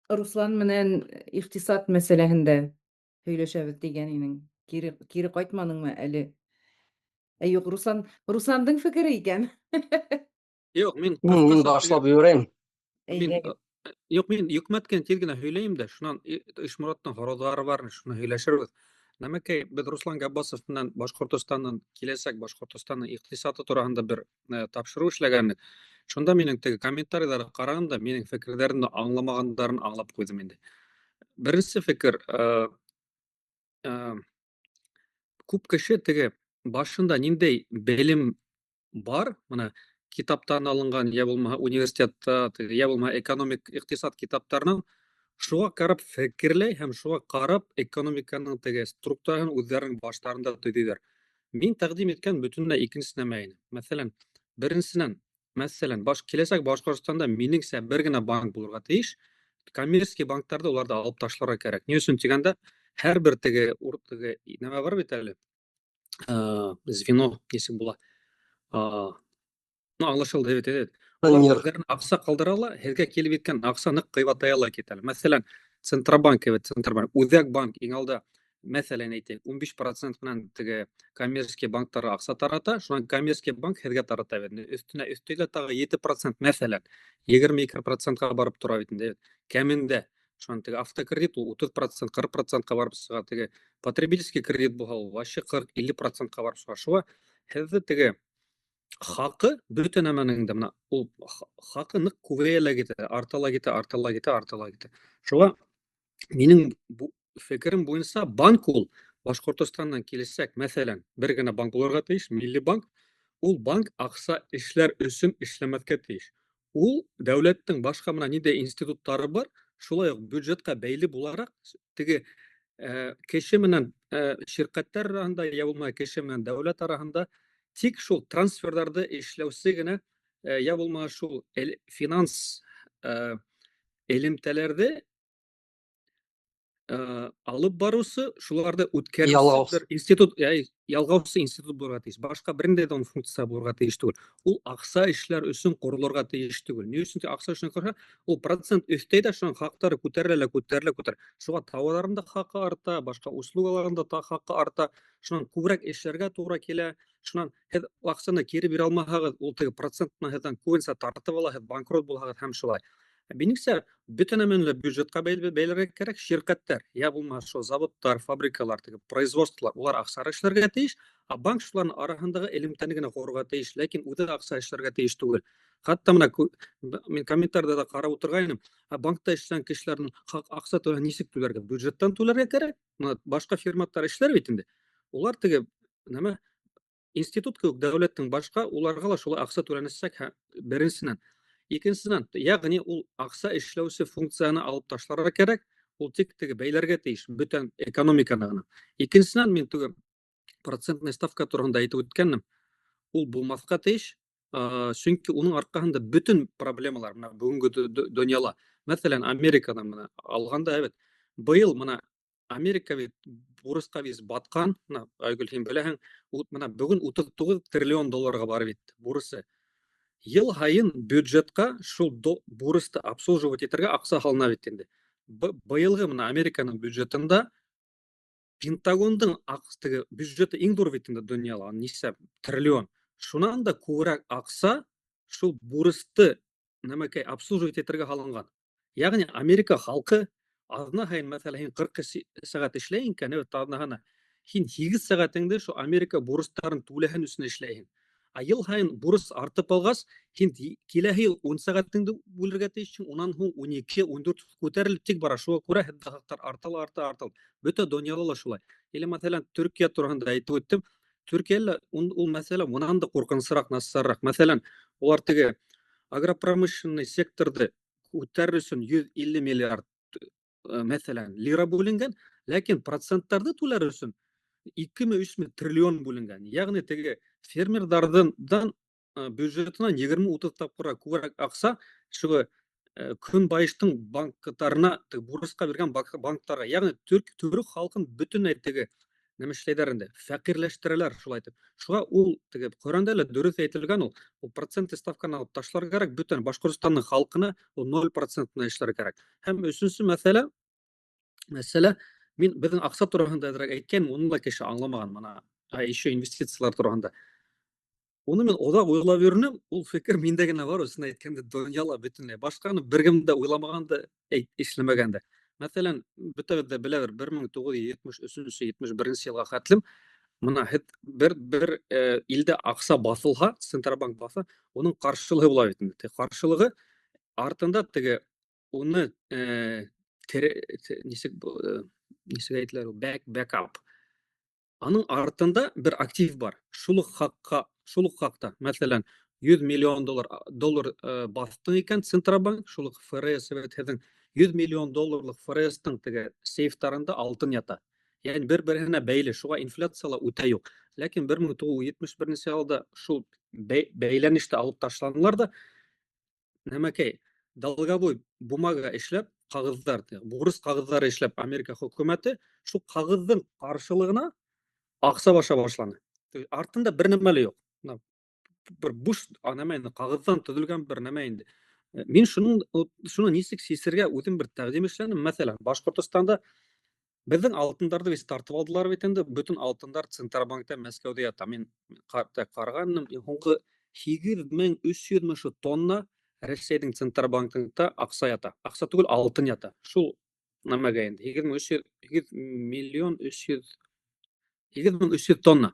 Руслан менән иҡтисад мәсьәләһендә һөйләшәбеҙ тигән инең. Кире ҡайтманыңмы әле? Ә юҡ, Русландың фекере икән. Юҡ, мин Мин ҡыҫҡаса башлап ебәрәйем. Мин, Әйҙә. юҡ, мин йөкмәткән тиҙ генә һөйләйем дә, шунан Ишмораттың һорауҙары бар, шуны һөйләшербеҙ. Нәмәкәй, беҙ Руслан Габбасов менән Башҡортостандың, киләсәк Башҡортостандың иҡтисады тураһында бер тапшырыу эшләгәнбеҙ. Шунда минең теге комментарийҙарҙы ҡарағанда, минең фекерҙәремде аңламағандарын аңлап ҡуйҙым инде. Беренсе фекер, күп кеше теге башында ниндәй белем бар, мына китаптан алынған, я булмаһа университетта, теге, я булмаһа экономик иҡтисад китаптарынан, шуға ҡарап фекерләй һәм шуға ҡарап экономиканың теге структураһын үҙҙәренең баштарында төҙөйҙәр. Мин тәҡдим иткән бөтөнләй икенсе нәмә ине. Мәҫәлән, беренсенән, мәҫәлән, киләсәк Башҡортостанда минеңсә бер генә банк булырға тейеш. Коммерческий банктарҙы уларҙы алып ташларға кәрәк. Ни өсөн тигәндә, һәр бер теге теге нәмә бар бит әле. Звено нисек була? Аңлашылды, әйбәт, әйбәт. Улар Нир. үҙҙәренә аҡса ҡалдыра ла, һеҙгә килеп еткән аҡса ныҡ ҡыйбатая ла китә. Мәҫәлән, Центробанк, әйбәт, Центробанк, Үҙәк банк иң алда, мәҫәлән, әйтәйек, ун биш процент менән теге коммерческий банктарға аҡса тарата, шунан коммерческий банк һеҙгә тарата бит. Өҫтөнә өҫтөйлә тағы ете процент, мәҫәлән, егерме ике процентҡа барып тора бит инде, әйбәт. Кәмендә. Шунан теге автокредит ул утыҙ процент, ҡырыҡ процентҡа барып сыға, теге потребительский кредит булһа, ул вообще ҡырҡ, илле процентҡа барып сыға. Шуға һеҙҙе теге хаҡы бөтә нәмәнең дә мына ул хаҡы ныҡ күбәйә лә китә, арта ла китә, арта ла китә, арта ла китә. Шуға минең фекерем буйынса банк ул Башҡортостандан киләсәк, мәҫәлән, бер генә банк булырға тейеш, милли банк. Ул банк аҡса эшләр өсөн эшләмәҫкә тейеш. Ул дәүләттең башҡа мына ниндәй институттары бар, шулай уҡ бюджетҡа бәйле булараҡ теге кеше менән ширкәттәр араһында, я булмаһа кеше менән дәүләт араһында тик шул трансферҙарҙы эшләүсе генә, я булмаһа шул финанс элемтәләрҙе алып барыусы, шуларҙы үткәреүсе Ялғаусы. бер институт, ялғаусы институт булырға тейеш. Башҡа бер ниндәй ҙә уның функцияһы булырға тейеш түгел. Ул аҡса эшләр өсөн ҡоролорға тейеш түгел. Ни өсөн аҡса өсөн ҡорһа, ул процент өҫтәй ҙә, шуның хаҡтары күтәрелә лә, күтәрелә, күтәрелә. Шуға тауарҙарың да хаҡы арта, башҡа услугаларың да хаҡы арта. Шунан күберәк эшләргә тура килә. Шунан һеҙ аҡсаны кире бирә алмаһағыҙ, ул теге процент менән һеҙҙән күбенсә тартып ала, һеҙ банкрот булһағыҙ һәм шулай. Минеңсә, бөтә нәмәне лә бюджетҡа бәйләргә кәрәк. Ширкәттәр, йә булмаһа шул заводтар, фабрикалар, теге производстволар, улар аҡса эшләргә тейеш, ә банк шуларҙың араһындағы элемтәне генә ҡорорға тейеш, ләкин үҙе аҡса эшләргә тейеш түгел. Хатта мына мин комментарийҙа ла ҡарап ултырғайным, ә банкта эшләгән кешеләрҙең аҡса түләһә нисек түләргә? Бюджеттан түләргә кәрәк. Мына башҡа фирматтар эшләр бит инде. Улар теге нәмә институт кеүек дәүләттең башҡа, уларға ла шулай аҡса түләнәсәк, беренсенән. Икенсенән, ягъни ул аҡса эшләүсе функцияны алып ташларға кәрәк, ул тик теге бәйләргә тейеш бөтә экономиканы ғына. Икенсенән, мин теге процентный ставка тураһында әйтеп үткәнем, ул булмаҫҡа тейеш, сөнки уның арҡаһында бөтөн проблемалар мына бөгөнгө донъяла. Мәҫәлән, Америкала мына алғанда, әбет, быйыл мына Америка бит бурысҡа бит батҡан, мына Айгөл, һин беләһең, мына бөгөн 39 триллион долларға барып етте бурысы. Йыл һайын бюджетҡа шул бурысты обслуживать итергә аҡса һалына бит инде. Быйылғы мына Американың бюджетында Пентагондың теге бюджеты иң ҙур бит инде донъяла, нисә триллион. Шунан да күберәк аҡса шул бурысты нәмәкәй обслуживать итергә һалынған. Ягъни Америка халҡы аҙна һайын, мәҫәлән, һин 40 сәғәт эшләйһең икән, әбет, аҙнаһына һин 8 сәғәтеңде шул Америка бурыстарын түләһен өсөн эшләйһең. Ә йыл һайын бурыс артып алғас, һин киләһе йыл 10 сәғәтеңде бүлергә тейешһең, унан һуң 12, 14 күтәрелеп тик бара. Шуға күрә һеҙҙә хаҡтар арта ла арта, арта. Бөтә донъяла ла шулай. Или, мәҫәлән, Төркиә тураһында әйтеп үттем. Төркиәлә ул мәсьәлә унан да ҡурҡынысыраҡ, насарыраҡ. Мәҫәлән, улар теге агропромышленный секторҙы күтәрер өсөн 150 миллиард, мәҫәлән, лира бүленгән, ләкин проценттарҙы түләр өсөн 2-ме, 3-ме триллион бүленгән. Ягъни теге фермерҙарҙан бюджетынан 20-30 тапҡырға күберәк аҡса шуға, көнбайыштың банктарына, теге бурысҡа биргән банктарға, ягъни төрөк халҡын бөтөнләй теге нәмә эшләйҙәр инде, фәҡирләштерәләр шулай итеп. Шуға ул теге Ҡөрьәндә лә дөрөҫ әйтелгән ул, ул процент ставканы алып ташлар кәрәк, бөтөн Башҡортостандың халҡына ул 0% менән эшләр кәрәк. Һәм өсөнсө мәсьәлә, мин беҙҙең аҡса тураһында әҙерәк әйткән, уны ла кеше аңламаған, мына, еще инвестициялар тураһында. Уны мин оҙаҡ уйлап йөрөнөм, ул фекер миндә генә бар, өсөн әйткәндә донъяла бөтөнләй башҡаны бер кем дә уйламаған да, эшләмәгән дә. Мәҫәлән, бөтәбеҙ ҙә беләбеҙ, бер мең туғыҙ йөҙ етмеш өсөнсө, етмеш беренсе йылға хәтлем мына һеҙ бер илдә аҡса баҫылһа, Центробанк баҫа, уның ҡаршылығы була бит инде. Теге ҡаршылығы артында теге уны, тере, нисек нисек әйтелә ул, backup. Аның артында бер актив бар. Шул уҡ хаҡҡа, шул уҡ хаҡта, мәҫәлән, 100 миллион доллар, баҫтың икән Центробанк, шул уҡ ФРС бит һеҙҙең 100 миллион долларлыҡ ФРС-тың теге сейфтарында алтын ята. Ягъни бер-береһенә бәйле, шуға инфляция ла үтә юҡ. Ләкин бер мең туғыҙ йөҙ етмеш беренсе йылда шул бәйләнеште алып ташланылар да, нәмәкәй, долговой бумага эшләп, ҡағыҙҙар, бурыс ҡағыҙҙары эшләп Америка хөкүмәте шул ҡағыҙҙың ҡаршылығына аҡса баша башланы. То есть артында бер нәмә лә юҡ. Мына бер буш нәмә инде, ҡағыҙҙан төҙөлгән бер нәмә инде. Мин шуны нисек сисергә үҙем бер тәҡдим эшләнем. Мәҫәлән, Башҡортостанда беҙҙең алтындарҙы бит тартып алдылар бит инде. Бөтөн алтындар Центробанкта Мәскәүҙә ята. Мин ҡарағаным, һуңғы һигеҙ мең өс йөҙ мең шу тонна Рәсәйҙең Центробанкында аҡса ята. Аҡса түгел, алтын ята. Шул нәмәгә инде. Һигеҙ мең өс йөҙ, һигеҙ миллион өс йөҙ, һигеҙ мең өс йөҙ тонна.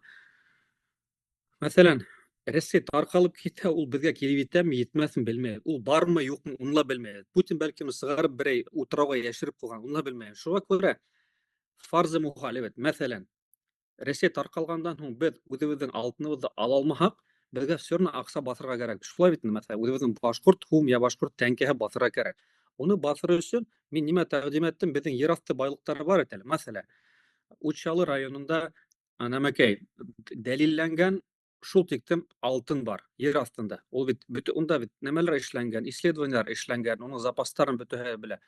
Мәҫәлән, Рәсәй тарҡалып китә, ул беҙгә килеп етәме, етмәҫме белмәйем. Ул бармы, юҡмы, уны ла белмәйем. Путин бәлки уны сығарып берәй утрауға йәшереп ҡуйған, уны ла белмәйем. Шуға күрә фарзы мухал, әбет, мәҫәлән, Рәсәй тарҡалғандан һуң беҙ үҙебеҙҙең алтыныбыҙҙы ала алмаһаҡ, беҙгә все равно аҡса баҫырға кәрәк. Шулай бит инде, мәҫәлән, үҙебеҙҙең башҡорт һум я башҡорт тәңкәһе баҫырға кәрәк. Уны баҫыр өсөн мин нимә тәҡдим иттем? Беҙҙең ер аҫты байлыҡтары бар бит әле. Мәҫәлән, Учалы районында нәмәкәй дәлилләнгән шул тиктем алтын бар ер аҫтында. Ул бит бөтә унда бит нәмәләр эшләнгән, исследованиялар эшләнгән, уның запастарын бөтәһе белә.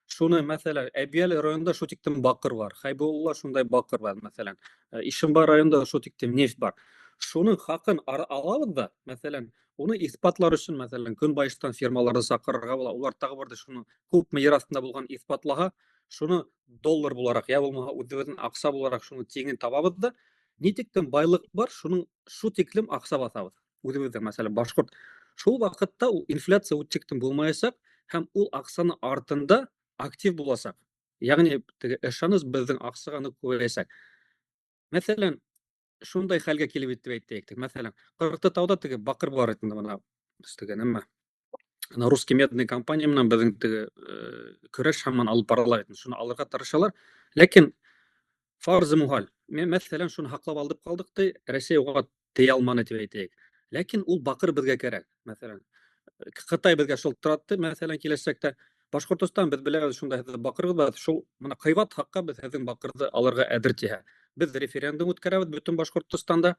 Шуны, мәҫәлән, Әбйәлил районында шул тиктем баҡыр бар, Хәйбулла шундай баҡыр бар, мәҫәлән, Ишембай районында шул тиктем нефть бар. Шуның хаҡын алабыҙ ҙа, мәҫәлән, уны иҫбатлар өсөн, мәҫәлән, көнбайыштан фирмаларҙы саҡырырға була. Улар тағы бер ҙә шуны күпме ер аҫтында булған иҫбатлаһа, шуны доллар булараҡ, я булмаһа үҙебеҙҙең аҡса булараҡ шуны тиңен табабыҙ ҙа, ни тиклем байлыҡ бар, шуның шу тиклем аҡса баҫабыҙ. Үҙебеҙҙә, мәҫәлән, башҡорт. Шул ваҡытта ул инфляция ул тиклем булмаясаҡ. Һәм ул аҡсаны артында актив буласаҡ. Йәғни теге ышаныс беҙҙең аҡсаға ныҡ күбәйәсәк. Мәҫәлән, шундай хәлгә килеп етте әйтәйек. Мәҫәлән, Ҡырҡты тауҙа теге баҡыр бар инде бына теге нәмә. Ана русский медный компания менән беҙҙең теге көрәш һаман алып барыла бит. Шуны алырға тырышалар. Ләкин фарзы мухал. Мәҫәлән, шуны һаҡлап алдып ҡалдыҡ ти, Рәсәй уға тейә алманы тип әйтәйек. Ләкин ул баҡыр беҙгә кәрәк, мәҫәлән. Ҡытай беҙгә шылтыратты, мәҫәлән, киләсәктә Башҡортостан беҙ беләбеҙ, шунда һеҙҙең баҡырығыҙ бар, шул бына ҡыйбат хаҡҡа беҙ һеҙҙең баҡырҙы алырға әҙер тиһә. Беҙ референдум үткәрәбеҙ бөтөн Башҡортостанда.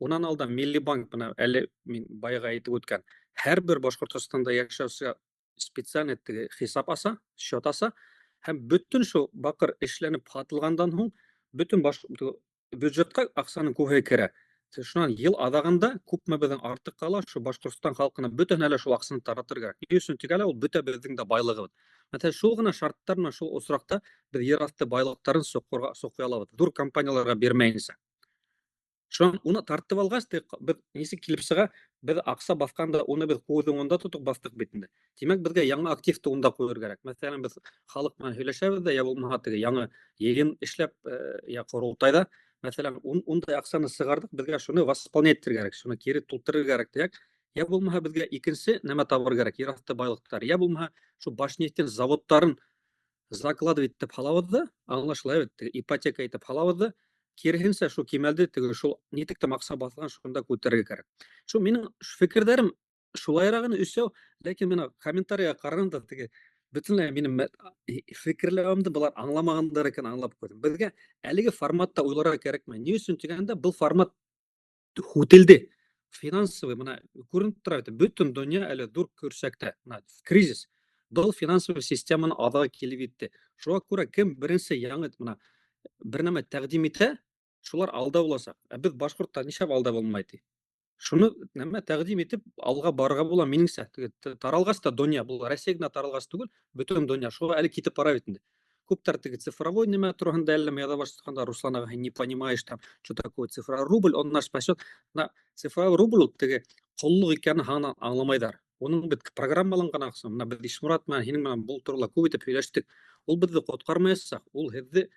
Унан алда Милли банк бына әле мин баяғы әйтеп үткән, һәр бер Башҡортостанда йәшәүсе специальный теге хисап аса, счет аса һәм бөтөн шул баҡыр эшләнеп һатылғандан һуң бөтөн баш бюджетҡа аҡсаның күбеһе керә. Шунан йыл аҙағында күпме беҙҙең артыҡ ҡала, шул Башҡортостан халҡына бөтәһенә лә шул аҡсаны таратыр кәрәк. Ни өсөн тигәлә ул бөтә беҙҙең дә байлығыбыҙ. Мәҫәлән, шул ғына шарттар менән шул осраҡта беҙ ер аҫты байлыҡтарын соҡорға соҡый алабыҙ, ҙур компанияларға бирмәйенсә. Шунан уны тартып алғас, беҙ нисек килеп сыға, беҙ аҡса баҫҡанда уны беҙ күҙ уңында тотоп баҫтыҡ бит инде. Тимәк, беҙгә яңы активты унда ҡуйыр кәрәк. Мәҫәлән, беҙ халыҡ менән һөйләшәбеҙ ҙә, йә булмаһа теге яңы йыйын эшләп, йә ҡоролтайҙа, мәҫәлән, ундай аҡсаны сығарҙыҡ, беҙгә шуны восполнять итергә кәрәк, шуны кире тултырыр кәрәк тиһәк, йә булмаһа беҙгә икенсе нәмә табыр кәрәк, ер аҫты байлыҡтар, йә булмаһа шул Башнефтең заводтарын закладывать итеп һалабыҙ ҙа, аңлашыла бит, ипотека итеп һалабыҙ ҙа, киреһенсә шул кимәлде теге шул ни тиклем аҡса баҫылған шунда күтәрергә кәрәк. Шул минең фекерҙәрем шулайыраҡ ине өсәү, ләкин мин комментарийға ҡараным да теге бөтөнләй минең фекерләүемде былар аңламағандар икән, аңлап ҡуйҙым. Беҙгә әлеге форматта уйларға кәрәкмәй. Ни өсөн тигәндә, был формат һүтелде. Финансовый бына күренеп тора бит, бөтөн донъя әле ҙур көрсәктә, бына кризис. Был финансовый системаның аҙағы килеп етте. Шуға күрә кем беренсе яңы бына бер нәмә тәҡдим итә, шулар алда буласаҡ. Ә беҙ башҡорттар нишләп алда булмай ти? Шуны нәмә тәҡдим итеп алға барырға була минеңсә. Теге таралғас та донъя, был Рәсәй генә таралғас түгел, бөтөн донъя шуға әле китеп бара бит инде. Күптәр теге цифровой нәмә тураһында әллә яҙа башлағанда, Руслан ағай, не понимаешь там, что такое цифровой рубль, он наш спасет. На цифровой рубль ул теге ҡоллоҡ икәнен һаман аңламайҙар. Уның бит программаланған аҡса. Бына беҙ Ишморат менән һинең менән был турала күп итеп һөйләштек. Ул беҙҙе ҡотҡармаясаҡ, ул һеҙҙе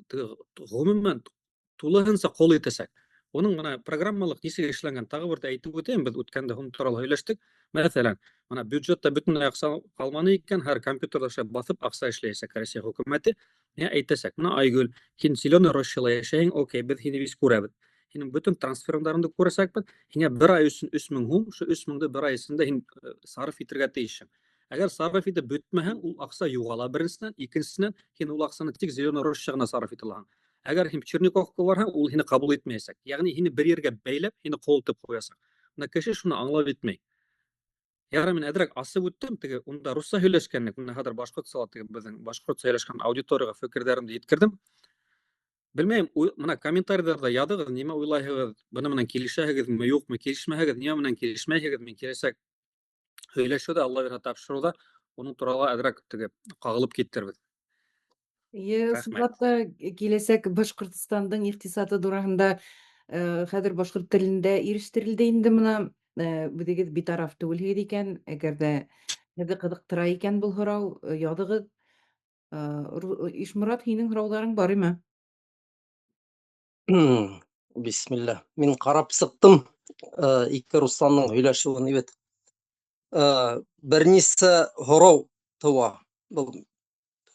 теге ғөмүмән тулыһынса ҡол итәсәк. Уның бына программалыҡ нисек эшләнгән, тағы бер әйтеп үтәйем, беҙ үткәндә уның турала һөйләштек. Мәҫәлән, бына бюджетта бөтөнләй аҡса ҡалманы икән, һәр компьютерҙа шулай баҫып аҡса эшләйәсәк Рәсәй хөкүмәте. Миңә әйтәсәк, бына Айгөл, һин Зеленый Рощала йәшәйһең, окей, беҙ һине бит күрәбеҙ. Һинең бөтөн трансферыңдарыңды күрәсәкбеҙ. Һиңә бер ай өсөн 3000 һум, ошо 3000-ды бер ай эсендә һин сарыф итергә тейешһең. Әгәр сарыф итеп бөтмәһәң, ул аҡса юғала беренсенән, икенсенән, һин ул аҡсаны тик Зеленый Роща ғына сарыф итә алаһың. Әгәр һин Черниковка барһаң, ул һине ҡабул итмәйәсәк. Йәғни һине бер ергә бәйләп, һине ҡол итеп ҡуясаҡ. Бына кеше шуны аңлап етмәй. Ярай, мин әҙерәк асып үттем, теге унда русса һөйләшкәнлек, бына хәҙер башҡортсала теге беҙҙең башҡортса һөйләшкән аудиторияға фекерҙәремде еткерҙем. Белмәйем, бына комментарийҙарҙа яҙығыҙ, нимә уйлайһығыҙ, быны менән килешәһегеҙме, юҡмы, килешмәһегеҙ, нимә менән килешмәйһегеҙ, мин киләсәк һөйләшеүҙә, Алла бирһә, тапшырыуҙа уның турала әҙерәк теге ҡағылып китербеҙ. Эйе, Рәхмәт. ысынлап та киләсәк Башҡортостандың иҡтисады тураһында хәҙер башҡорт телендә ирештерелде инде бына, үҙегеҙ битараф түгелһегеҙ икән, әгәр ҙә һеҙҙе ҡыҙыҡтыра икән был һорау, яҙығыҙ. Ишморат, һинең һорауҙарың бар име? Бисмилла. Мин ҡарап сыҡтым, ике Русланның һөйләшеүен бит. Бер нисә һорау тыуа. Был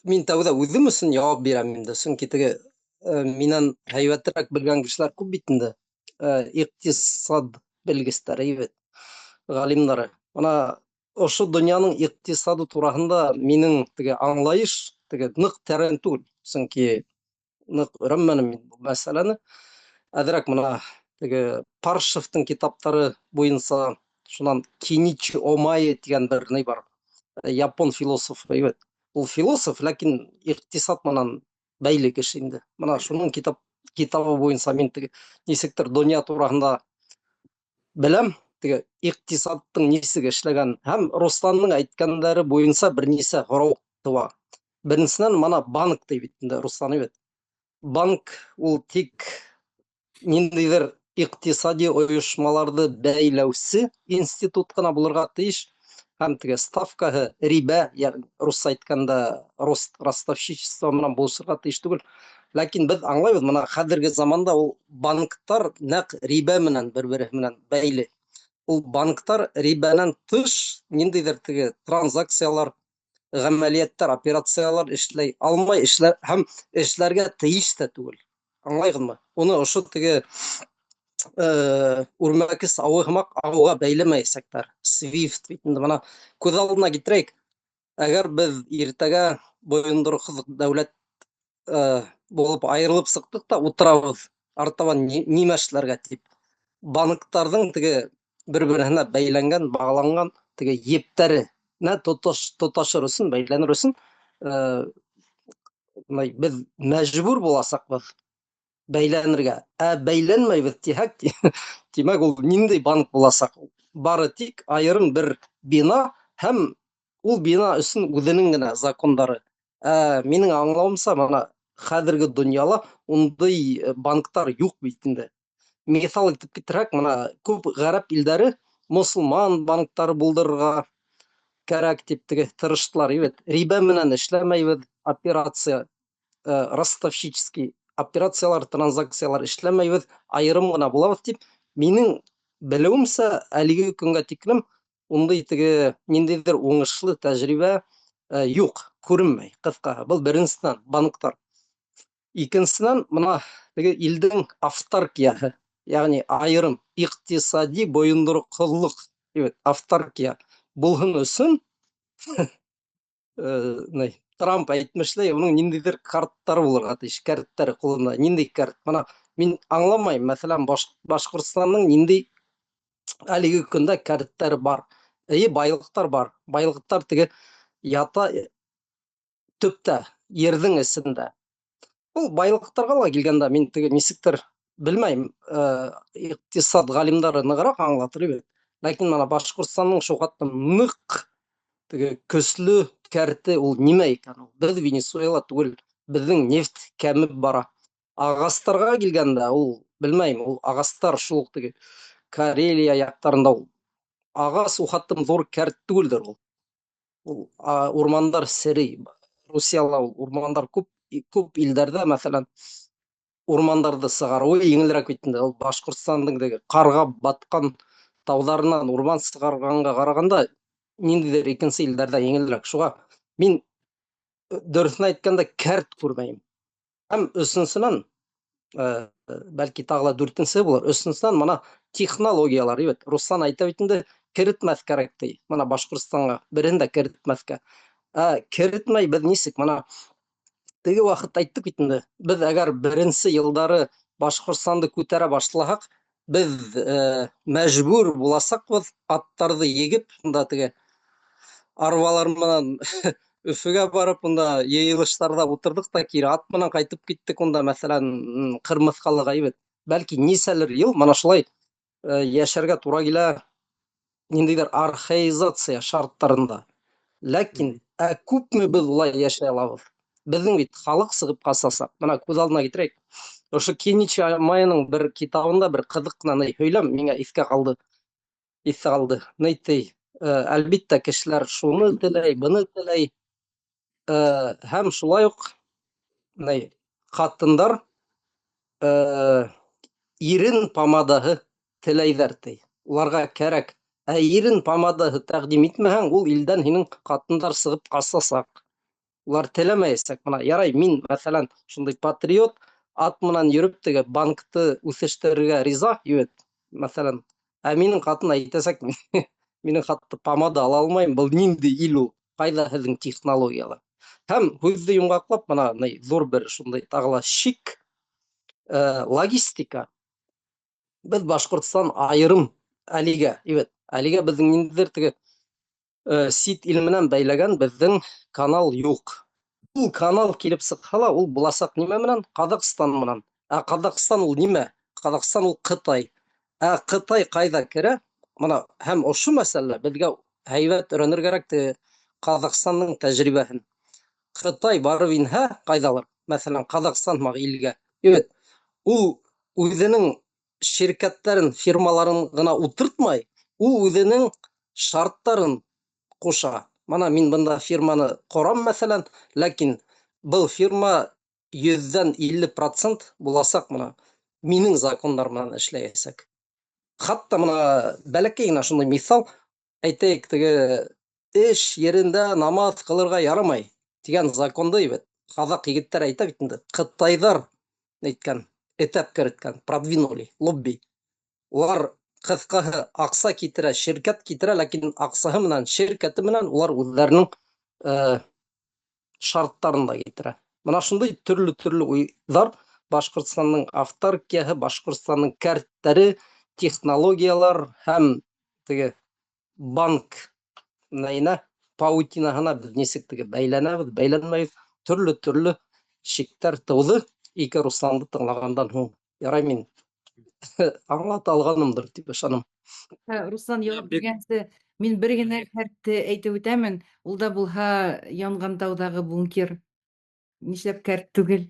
мин тәүҙә үҙем өсөн яуап бирәм инде, сөнки теге минән һәйбәтерәк белгән кешеләр күп бит инде. Иҡтисад белгестәре бит, ғалимдары. Бына ошо донъяның иҡтисады тураһында минең теге аңлайыш теге ныҡ тәрән түгел, сөнки ныҡ өйрәнмәнем мин был мәсьәләне. Әҙерәк бына теге Паршевтың китаптары буйынса, шунан Киничи Омаи тигән бер ни бар, япон философы бит. Ул философ, ләкин иҡтисад менән бәйле кеше инде. Бына шуның китабы буйынса мин теге нисектер донъя тураһында беләм, теге иҡтисадтың нисек эшләгән һәм Русланның әйткәндәре буйынса бер нисә һорау тыуа. Беренсенән, мана банк ти бит инде Руслан бит. Банк ул тик ниндәйҙер иҡтисади ойошмаларҙы бәйләүсе институт ҡына булырға тейеш. Һәм теге ставкаһы рибә, ягъни русса әйткәндә, ростовщичество менән булышырга тиеш түгел. Ләкин беҙ аңлайбыҙ, мына хәҙерге заманда ул банктар нәҡ рибә менән бер-береһе менән бәйле. Ул банктар рибәнән тыш ниндәйҙер теге транзакциялар, ғәмәлиәттәр, операциялар эшләй алмай, эшләр һәм эшләргә тейеш тә түгел. Аңлайғыҙмы? Уны ошо теге үрмәкес ауы һымаҡ ауға бәйләмәйәсәктәр. Свифт бит инде мына күҙ алдына китерәйек. Әгәр беҙ иртәгә бойондороҡһоҙ дәүләт булып айырылып сыҡтыҡ та утырабыҙ артабан нимә эшләргә тип. Банктарҙың теге бер-береһенә бәйләнгән, бағланған теге ептәренә тоташ, тоташыр өсөн, бәйләнер өсөн беҙ мәжбүр буласаҡбыҙ бәйләнергә. Ә бәйләнмәйбеҙ тиһәк, тимәк, ул ниндәй банк буласаҡ? Бары тик айырым бер бина һәм ул бина өсөн үҙенең генә закондары. Ә минең аңлауымса, мына хәҙерге донъяла ундай банктар юҡ бит инде. Миҫал итеп китерһәк, мына күп ғәрәп илдәре мосолман банктары булдырырға кәрәк тип теге тырыштылар, бит. Рибә менән эшләмәйбеҙ, операция, ростовщический операциялар, транзакциялар эшләмәйбеҙ, айырым ғына булабыҙ тип, минең белеүемсә, әлеге көнгә тиклем ундай теге ниндәйҙер уңышлы тәжрибә юҡ, күренмәй, ҡыҫҡаһы. Был беренсенән, банктар. Икенсенән, мына теге илдең автаркияһы, ягъни айырым иҡтисади бойондороҡһоҙлоҡ, автаркия булһын өсөн Трамп әйтмешләй, уның ниндәйҙер карттары булырға тейеш, кәрттәре ҡулында. Ниндәй кәрт? Мына мин аңламайым, мәҫәлән, Башҡортостандың ниндәй әлеге көндә кәрттәре бар. Эйе, байлыҡтар бар. Байлыҡтар теге ята төптә, ерҙең эсендә. Ул байлыҡтарға ла килгәндә мин теге нисектер белмәйем, иҡтисад ғалимдары нығыраҡ аңлатыр бит. Ләкин мына Башҡортостандың шул хатта ныҡ теге көслө кәрте ул нимә икән ул? Беҙ Венесуэла түгел, беҙҙең нефть кәмеп бара. Ағастарға килгәндә ул белмәйем, ул ағастар шул уҡ теге Карелия яҡтарында ул ағас ул хаттым ҙур кәрт түгелдер ул. Ул урмандар серей. Русияла ул урмандар күп, күп илдәрҙә, мәҫәлән, урмандарҙы сығарыуы еңелерәк бит инде. Ул Башҡортостандың теге ҡарға батҡан тауҙарынан урман сығарғанға ҡарағанда ниндәйҙер икенсе илдәрҙә еңелерәк. Шуға мин дөрөҫөн әйткәндә кәрт күрмәйем. Һәм өсөнсөнән, бәлки тағы ла дүртенсе булыр. Өсөнсөнән, мына технологиялар, бит. Руслан әйтә бит инде, керетмәҫ кәрәк ти. Мына Башҡортостанға береһен дә керетмәҫкә. Ә керетмәй беҙ нисек? Мына теге ваҡыт әйттек бит инде. Беҙ әгәр беренсе йылдары Башҡортостанды күтәрә башлаһаҡ, беҙ мәжбүр буласаҡбыҙ аттарҙы егеп, унда теге арбалар менән Өфөгә барып, унда йыйылыштарҙа ултырҙыҡ та кире ат менән ҡайтып киттек унда, мәҫәлән, Ҡырмыҫҡалыға бит. Бәлки нисәлер йыл мына шулай йәшәргә тура килә ниндәйҙер архаизация шарттарында. Ләкин ә күпме беҙ улай йәшәй алабыҙ? Беҙҙең бит халыҡ сығып ҡасасаҡ. Мына күҙ алдына китерәйек. Ошо Киничи Амайының бер китабында бер ҡыҙыҡ ҡына һөйләм миңә иҫкә ҡалды. Иҫтә ҡалды. Ни ти? Әлбиттә, кешеләр шуны теләй, быны теләй. Һәм шулай уҡ ни ҡатындар ирен помадаһы теләйҙәр ти. Уларға кәрәк. Ә ирен помадаһы тәҡдим итмәһәң, ул илдән һинең ҡатындар сығып ҡасасаҡ. Улар теләмәйәсәк. Мына ярай, мин, мәҫәлән, шундай патриот, ат менән йөрөп теге банкты үҫештерергә риза, ебет, мәҫәлән. Ә минең ҡатын әйтәсәк, минең хатта помада ала алмайым, был ниндәй ил ул? Ҡайҙа һеҙҙең технологиялар? Һәм һүҙҙе йомғаҡлап, мына ни ҙур бер шундай тағы ла шик, логистика. Беҙ Башҡортостан айырым әлегә, ебет, әлегә беҙҙең ниндәйҙер теге сит ил менән бәйләгән беҙҙең канал юҡ. Ул канал килеп сыҡһа ла, ул буласаҡ нимә менән? Ҡаҙағстан менән. Ә Ҡаҙағстан ул нимә? Ҡаҙағстан ул Ҡытай. Ә Ҡытай ҡайҙа керә? Мына һәм ошо мәсьәлә беҙгә һәйбәт өйрәнергә кәрәк теге Ҡаҙағстандың тәжрибәһен. Ҡытай барып инһә, ҡайҙалыр? Мәҫәлән, Ҡаҙағстан һымаҡ илгә. Ебет, ул үҙенең ширкәттәрен, фирмаларын ғына ултыртмай, ул үҙенең шарттарын ҡуша. Мына мин бында фирманы ҡорам, мәҫәлән, ләкин был фирма 50% буласаҡ мына минең закондар менән эшләйәсәк. Хатта мына бәләкәй генә шундай миҫал әйтәйек, теге эш ерендә намаҙ ҡылырға ярамай тигән законды бит ҡаҙаҡ егеттәр әйтә бит инде, ҡытайҙар әйткән, этәп кереткән, продвинули, лобби. Улар ҡыҫҡаһы аҡса китерә, ширкәт китерә, ләкин аҡсаһы менән, ширкәте менән улар үҙҙәренең шарттарын да китерә. Мына шундай төрлө-төрлө уйҙар Башҡортостандың автаркияһы, Башҡортостандың кәрттәре, технологиялар һәм теге банк нәйенә, паутинаһына беҙ нисек теге бәйләнәбеҙ, бәйләнмәйбеҙ, төрлө-төрлө шиктәр тыуҙы ике Русланды тыңлағандан һуң. Ярай, мин аңлата алғанымдыр тип ышанам. Руслан яуап биргәнсе, мин бер генә кәртте әйтеп үтәмен. Ул да булһа Янған тауҙағы бункер. Нишләп кәрт түгел?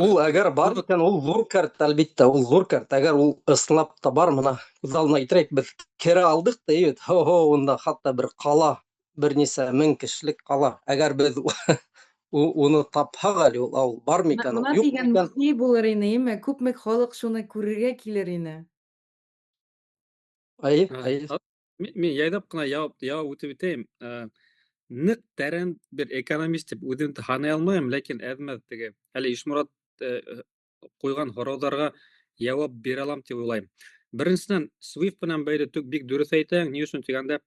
Ул әгәр бар икән, ул ҙур кәрт, әлбиттә, ул ҙур кәрт. Әгәр ул ысынлап та бар, мына күҙ алдына китерәйек, беҙ керә алдыҡ та, бит, хо-хо, унда хатта бер ҡала, бер нисә мең кешелек ҡала. Әгәр беҙ уны тапһаҡ әле, ул ауыл бар микән, Мына юҡ тигән микән? музей булыр ине, име? Күпме халыҡ шуны күрергә килер ине. Әйе, әйе. Мин яйлап ҡына яуап үтеп үтәйем. Ныҡ тәрән бер экономист тип үҙемде һанай алмайым, ләкин әҙ-мәҙ теге әле Ишморат ҡуйған һорауҙарға яуап бирә алам тип уйлайым. Беренсенән, SWIFT менән бәйле түк бик дөрөҫ әйтәң, ни өсөн тигәндә,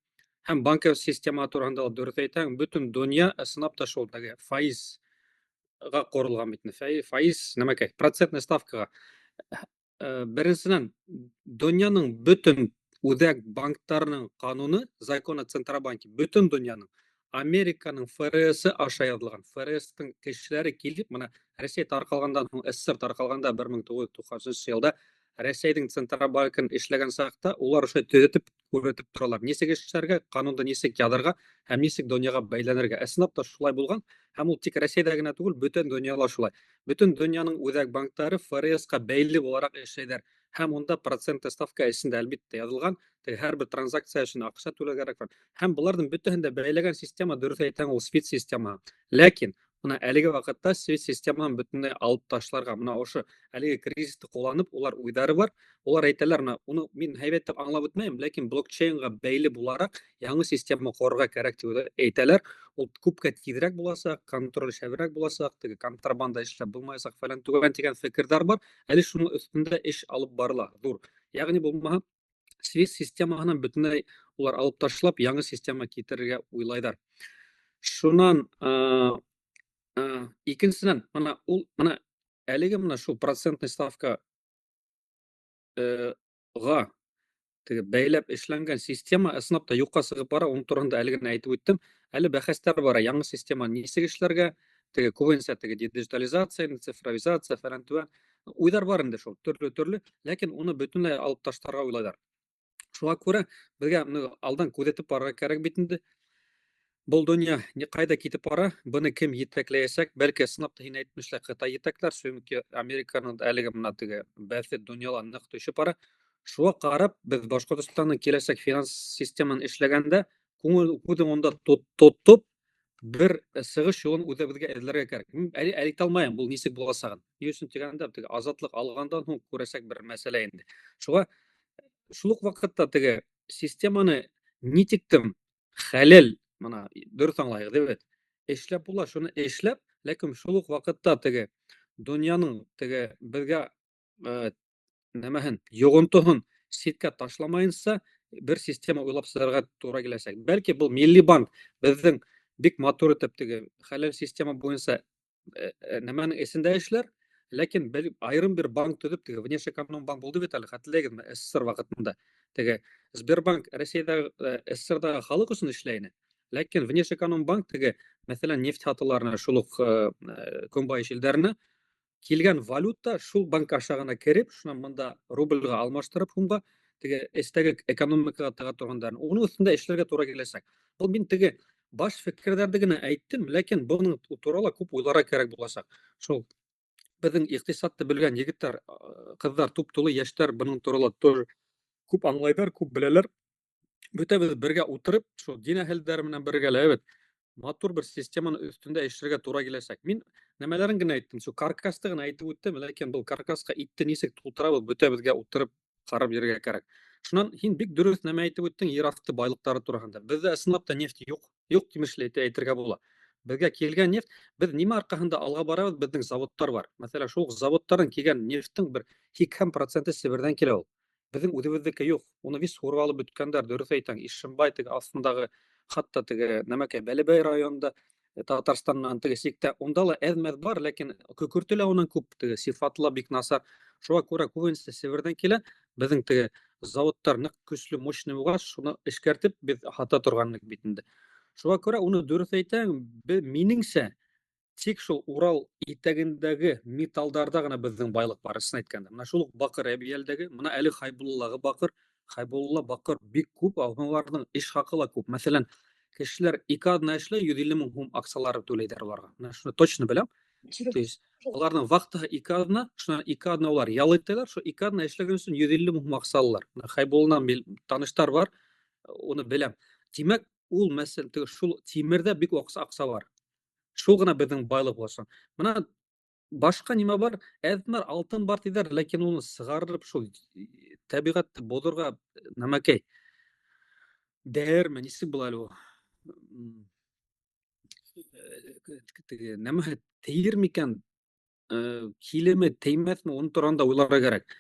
һәм банковский система тураһында ла дөрөҫ әйтәң, бөтөн донъя ысынлап та шул теге фаизға ҡоролған бит. Фаиз нәмәкәй, процентный ставкаға. Беренсенән, донъяның бөтөн үҙәк банктарының ҡануны, закон о Центробанке, бөтөн донъяның Американың ФРС аша яҙылған. ФРС-тың кешеләре килеп, мына Рәсәй тарҡалғандан һуң, СССР тарҡалғанда 1990 йылда Рәсәйҙең Центробанкын эшләгән саҡта улар ошо төҙәтеп, күрһәтеп торалар. Нисек эшләргә, ҡанунды нисек яҙырға һәм нисек донъяға бәйләнергә. Ысынлап та шулай булған. Һәм ул тик Рәсәйҙә генә түгел, бөтөн донъяла шулай. Бөтөн донъяның үҙәк банктары ФРС-ҡа бәйле булараҡ эшләйҙәр. Һәм унда процентная ставка эсендә әлбиттә яҙылған, теге һәр бер транзакция өсөн аҡса түләү кәрәк бар. Һәм быларҙың бөтәһен дә бәйләгән система, дөрөҫ әйтәң, ул SWIFT система. Ләкин мына әлеге ваҡытта SWIFT системаһын бөтөнләй алып ташларға, мына ошо әлеге кризисты ҡулланып, улар уйҙары бар. Улар әйтәләр, мына уны мин һәйбәтләп аңлап үтмәйем, ләкин блокчейнға бәйле булараҡ яңы система ҡорорға кәрәк тип әйтәләр. Ул күпкә тиҙерәк буласаҡ, контроль шәберәк буласаҡ, теге контрабанда эшләп булмаясаҡ фәлән түгән тигән фекерҙәр бар. Әле шуның өҫтөндә эш алып барыла, ҙур. Йәғни булмаһа, SWIFT системаһынан бөтөнләй улар алып ташлап, яңы система китерергә уйлайҙар. Шунан, икенсенән, мына ул, мына әлеге мына шул процентный ставка ға теге бәйләп эшләнгән система ысынлап та юҡҡа сығып бара, уның тураһында әле генә әйтеп үттем. Әле бәхәстәр бара, яңы система нисек эшләргә, теге күбенсә теге диджитализация, цифровизация фәлән түгән уйҙар бар инде шул, төрлө-төрлө, ләкин уны бөтөнләй алып ташларға уйлайҙар. Шуға күрә беҙгә алдан күҙәтеп барырға кәрәк бит инде. Был донъя ҡайҙа китеп бара, быны кем етәкләйәсәк? Бәлки ысынлап та һин әйтмешләй Ҡытай етәкләр, сөнки Американың әлеге мына теге бәҫе донъяла ныҡ төшөп бара. Шуға ҡарап беҙ Башҡортостандың киләсәк финанс системаһын эшләгәндә күңел күҙен унда тотоп бер сығыш юлын үҙебеҙгә эҙләргә кәрәк. Мин әле әйтә алмайым был нисек буласағын. Ни өсөн тигәндә, теге азатлыҡ алғандан һуң күрәсәк бер мәсьәлә инде. Шуға шул уҡ ваҡытта теге системаны ни тиктем хәләл, мына дөрөҫ аңлайыҡ, дибет. Эшләп була, шуны эшләп, ләкин шул уҡ ваҡытта теге донъяның теге беҙгә нәмәһен, йоғонтоһон ситкә ташламайынса бер система уйлап сығарырға тура киләсәк. Бәлки был Милли банк беҙҙең бик матур итеп теге хәләл система буйынса нәмәнең эсендә эшләр, ләкин айырым бер банк төҙөп, теге Внешэкономбанк булды бит әле, хәтерләйһегеҙме, СССР ваҡытында. Теге Сбербанк Рәсәйҙәге, СССРҙағы халыҡ өсөн эшләй ине. Ләкин Внешэкономбанк теге, мәҫәлән, нефть һатыуларына, шул уҡ көнбайыш илдәренә килгән валюта шул банк аша ғына кереп, шунан мында рубльға алмаштырып, һумға теге эстәге экономикаға тыға торғандарын. Уның өҫтөндә эшләргә тура киләсәк. Был мин теге баш фекерҙәрҙе генә әйттем, ләкин бының турала күп уйларға кәрәк буласаҡ. Шул Беҙҙең иҡтисадты белгән егеттәр, ҡыҙҙар туп-тулы, йәштәр бының турала тоже күп аңлайҙар, күп беләләр. Бөтәбеҙ бергә ултырып, шул дин әһелдәре менән бергә бит, матур бер системаның өҫтөндә эшләргә тура киләсәк. Мин нәмәләрен генә әйттем, шул каркасты ғына әйтеп үттем, ләкин был каркасҡа итте нисек тултырабыҙ, бөтәбеҙгә ултырып ҡарап йөрөргә кәрәк. Шунан һин бик дөрөҫ нәмә әйтеп үттең ер аҫты байлыҡтары тураһында. Беҙҙә ысынлап та нефть юҡ, юҡ тимешле әйтергә була. Беҙгә килгән нефть, беҙ нимә арҡаһында алға барабыҙ, беҙҙең заводтар бар. Мәҫәлән, шул заводтарҙан килгән нефттең бер 80% Себерҙән килә ул. Беҙҙең үҙебеҙҙеке юҡ. Уны вис һурып алып бөткәндәр, дөрөҫ әйтәң. Ишембай теге аҫтындағы, хатта теге нәмәкәй Бәләбәй районында, Татарстаннан теге сиктә, унда ла әҙ-мәҙ бар, ләкин көкөртө лә унан күп, теге сифаты ла бик насар. Шуға күрә күбенсә Себерҙән килә. Беҙҙең теге заводтар ныҡ көслө, мощный булғас, шуны эшкәртеп беҙ һата торғанлыҡ бит инде. Шуға күрә уны дөрөҫ әйтәң, минеңсә, тик шул Урал итәгендәге металдарҙа ғына беҙҙең байлыҡ бар, ысын әйткәндә. Мына шул уҡ баҡыр Әбйәлдәге, мына әле Хәйбуллалағы баҡыр, Хәйбулла баҡыр бик күп, уларҙың эш хаҡы ла күп. Мәҫәлән, кешеләр ике аҙна эшләй, 150 мең һум аҡсалары түләйҙәр уларға. Мына шуны точно беләм. То есть уларҙың вахтаһы ике аҙна, шунан ике аҙна улар ял итәләр, шул ике аҙна эшләгән өсөн 150 мең һум аҡса алалар. Мына Хәйбулланан таныштар бар, уны беләм. Тимәк, ул мәсәлән, теге шул тимерҙә бик аҡса бар. Шул ғына беҙҙең байлыҡ булса. Мына башҡа нимә бар? Әҙмәр алтын бар тиҙәр, ләкин уны сығарып шул тәбиғәтте боҙорға нәмәкәй. Дәрме, нисек була әле ул? Теге нәмә тейер микән? Килеме, теймәҫме, уның тураһында уйларға кәрәк.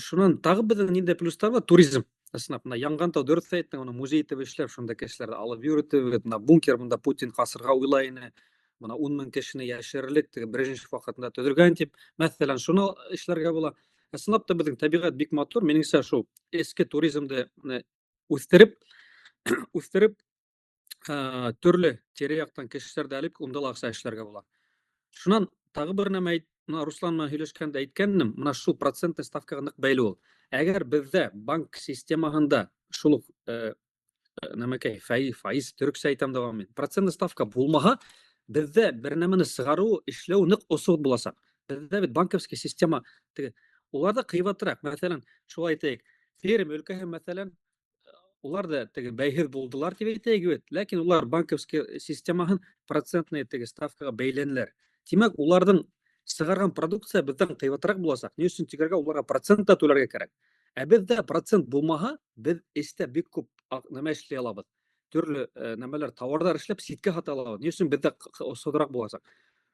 Шунан тағы беҙҙең ниндәй плюстар бар? Туризм. Ысынлап, мына Янған тау дөрөҫ әйттең, уны музей итеп эшләп, шунда кешеләрҙе алып йөрөтөп, мына бункер, бында Путин ҡасырға уйлай ине. Мына 10 мең кешене йәшерерлек, теге Брежнев ваҡытында төҙөлгән тип, мәҫәлән, шуны эшләргә була. Ысынлап та беҙҙең тәбиғәт бик матур, минеңсә, шул эске туризмды үҫтереп, төрлө тирә-яҡтан кешеләрҙе алып, унда ла аҡса эшләргә була. Шунан тағы бер нәмә әйт, мына Руслан менән һөйләшкәндә әйткәнем, мына шул процентный ставкаға ныҡ бәйле ул. Әгәр беҙҙә банк системаһында шул уҡ нәмәкәй, файыз төрөксә әйтәм дә мин, процентный ставка булмаһа, беҙҙә бер нәмәне сығарыу, эшләү ныҡ осоҡ буласаҡ. Беҙҙә бит банковский система теге, уларҙа ҡыйбатыраҡ. Мәҫәлән, шулай әйтәйек, Пермь өлкәһе, мәҫәлән, улар да теге бәйһеҙ булдылар тип әйтәйек бит, ләкин улар банковский системаһын процентный теге ставкаға бәйләнеләр. Тимәк, уларҙың сығарған продукция беҙҙән ҡыйбатыраҡ буласаҡ. Ни өсөн тигәргә уларға процент та түләргә кәрәк. Ә беҙҙә процент булмаһа, беҙ эстә бик күп нәмә эшләй алабыҙ. Төрлө нәмәләр, тауарҙар эшләп ситкә һата алабыҙ. Ни өсөн беҙҙә осһоҙораҡ буласаҡ.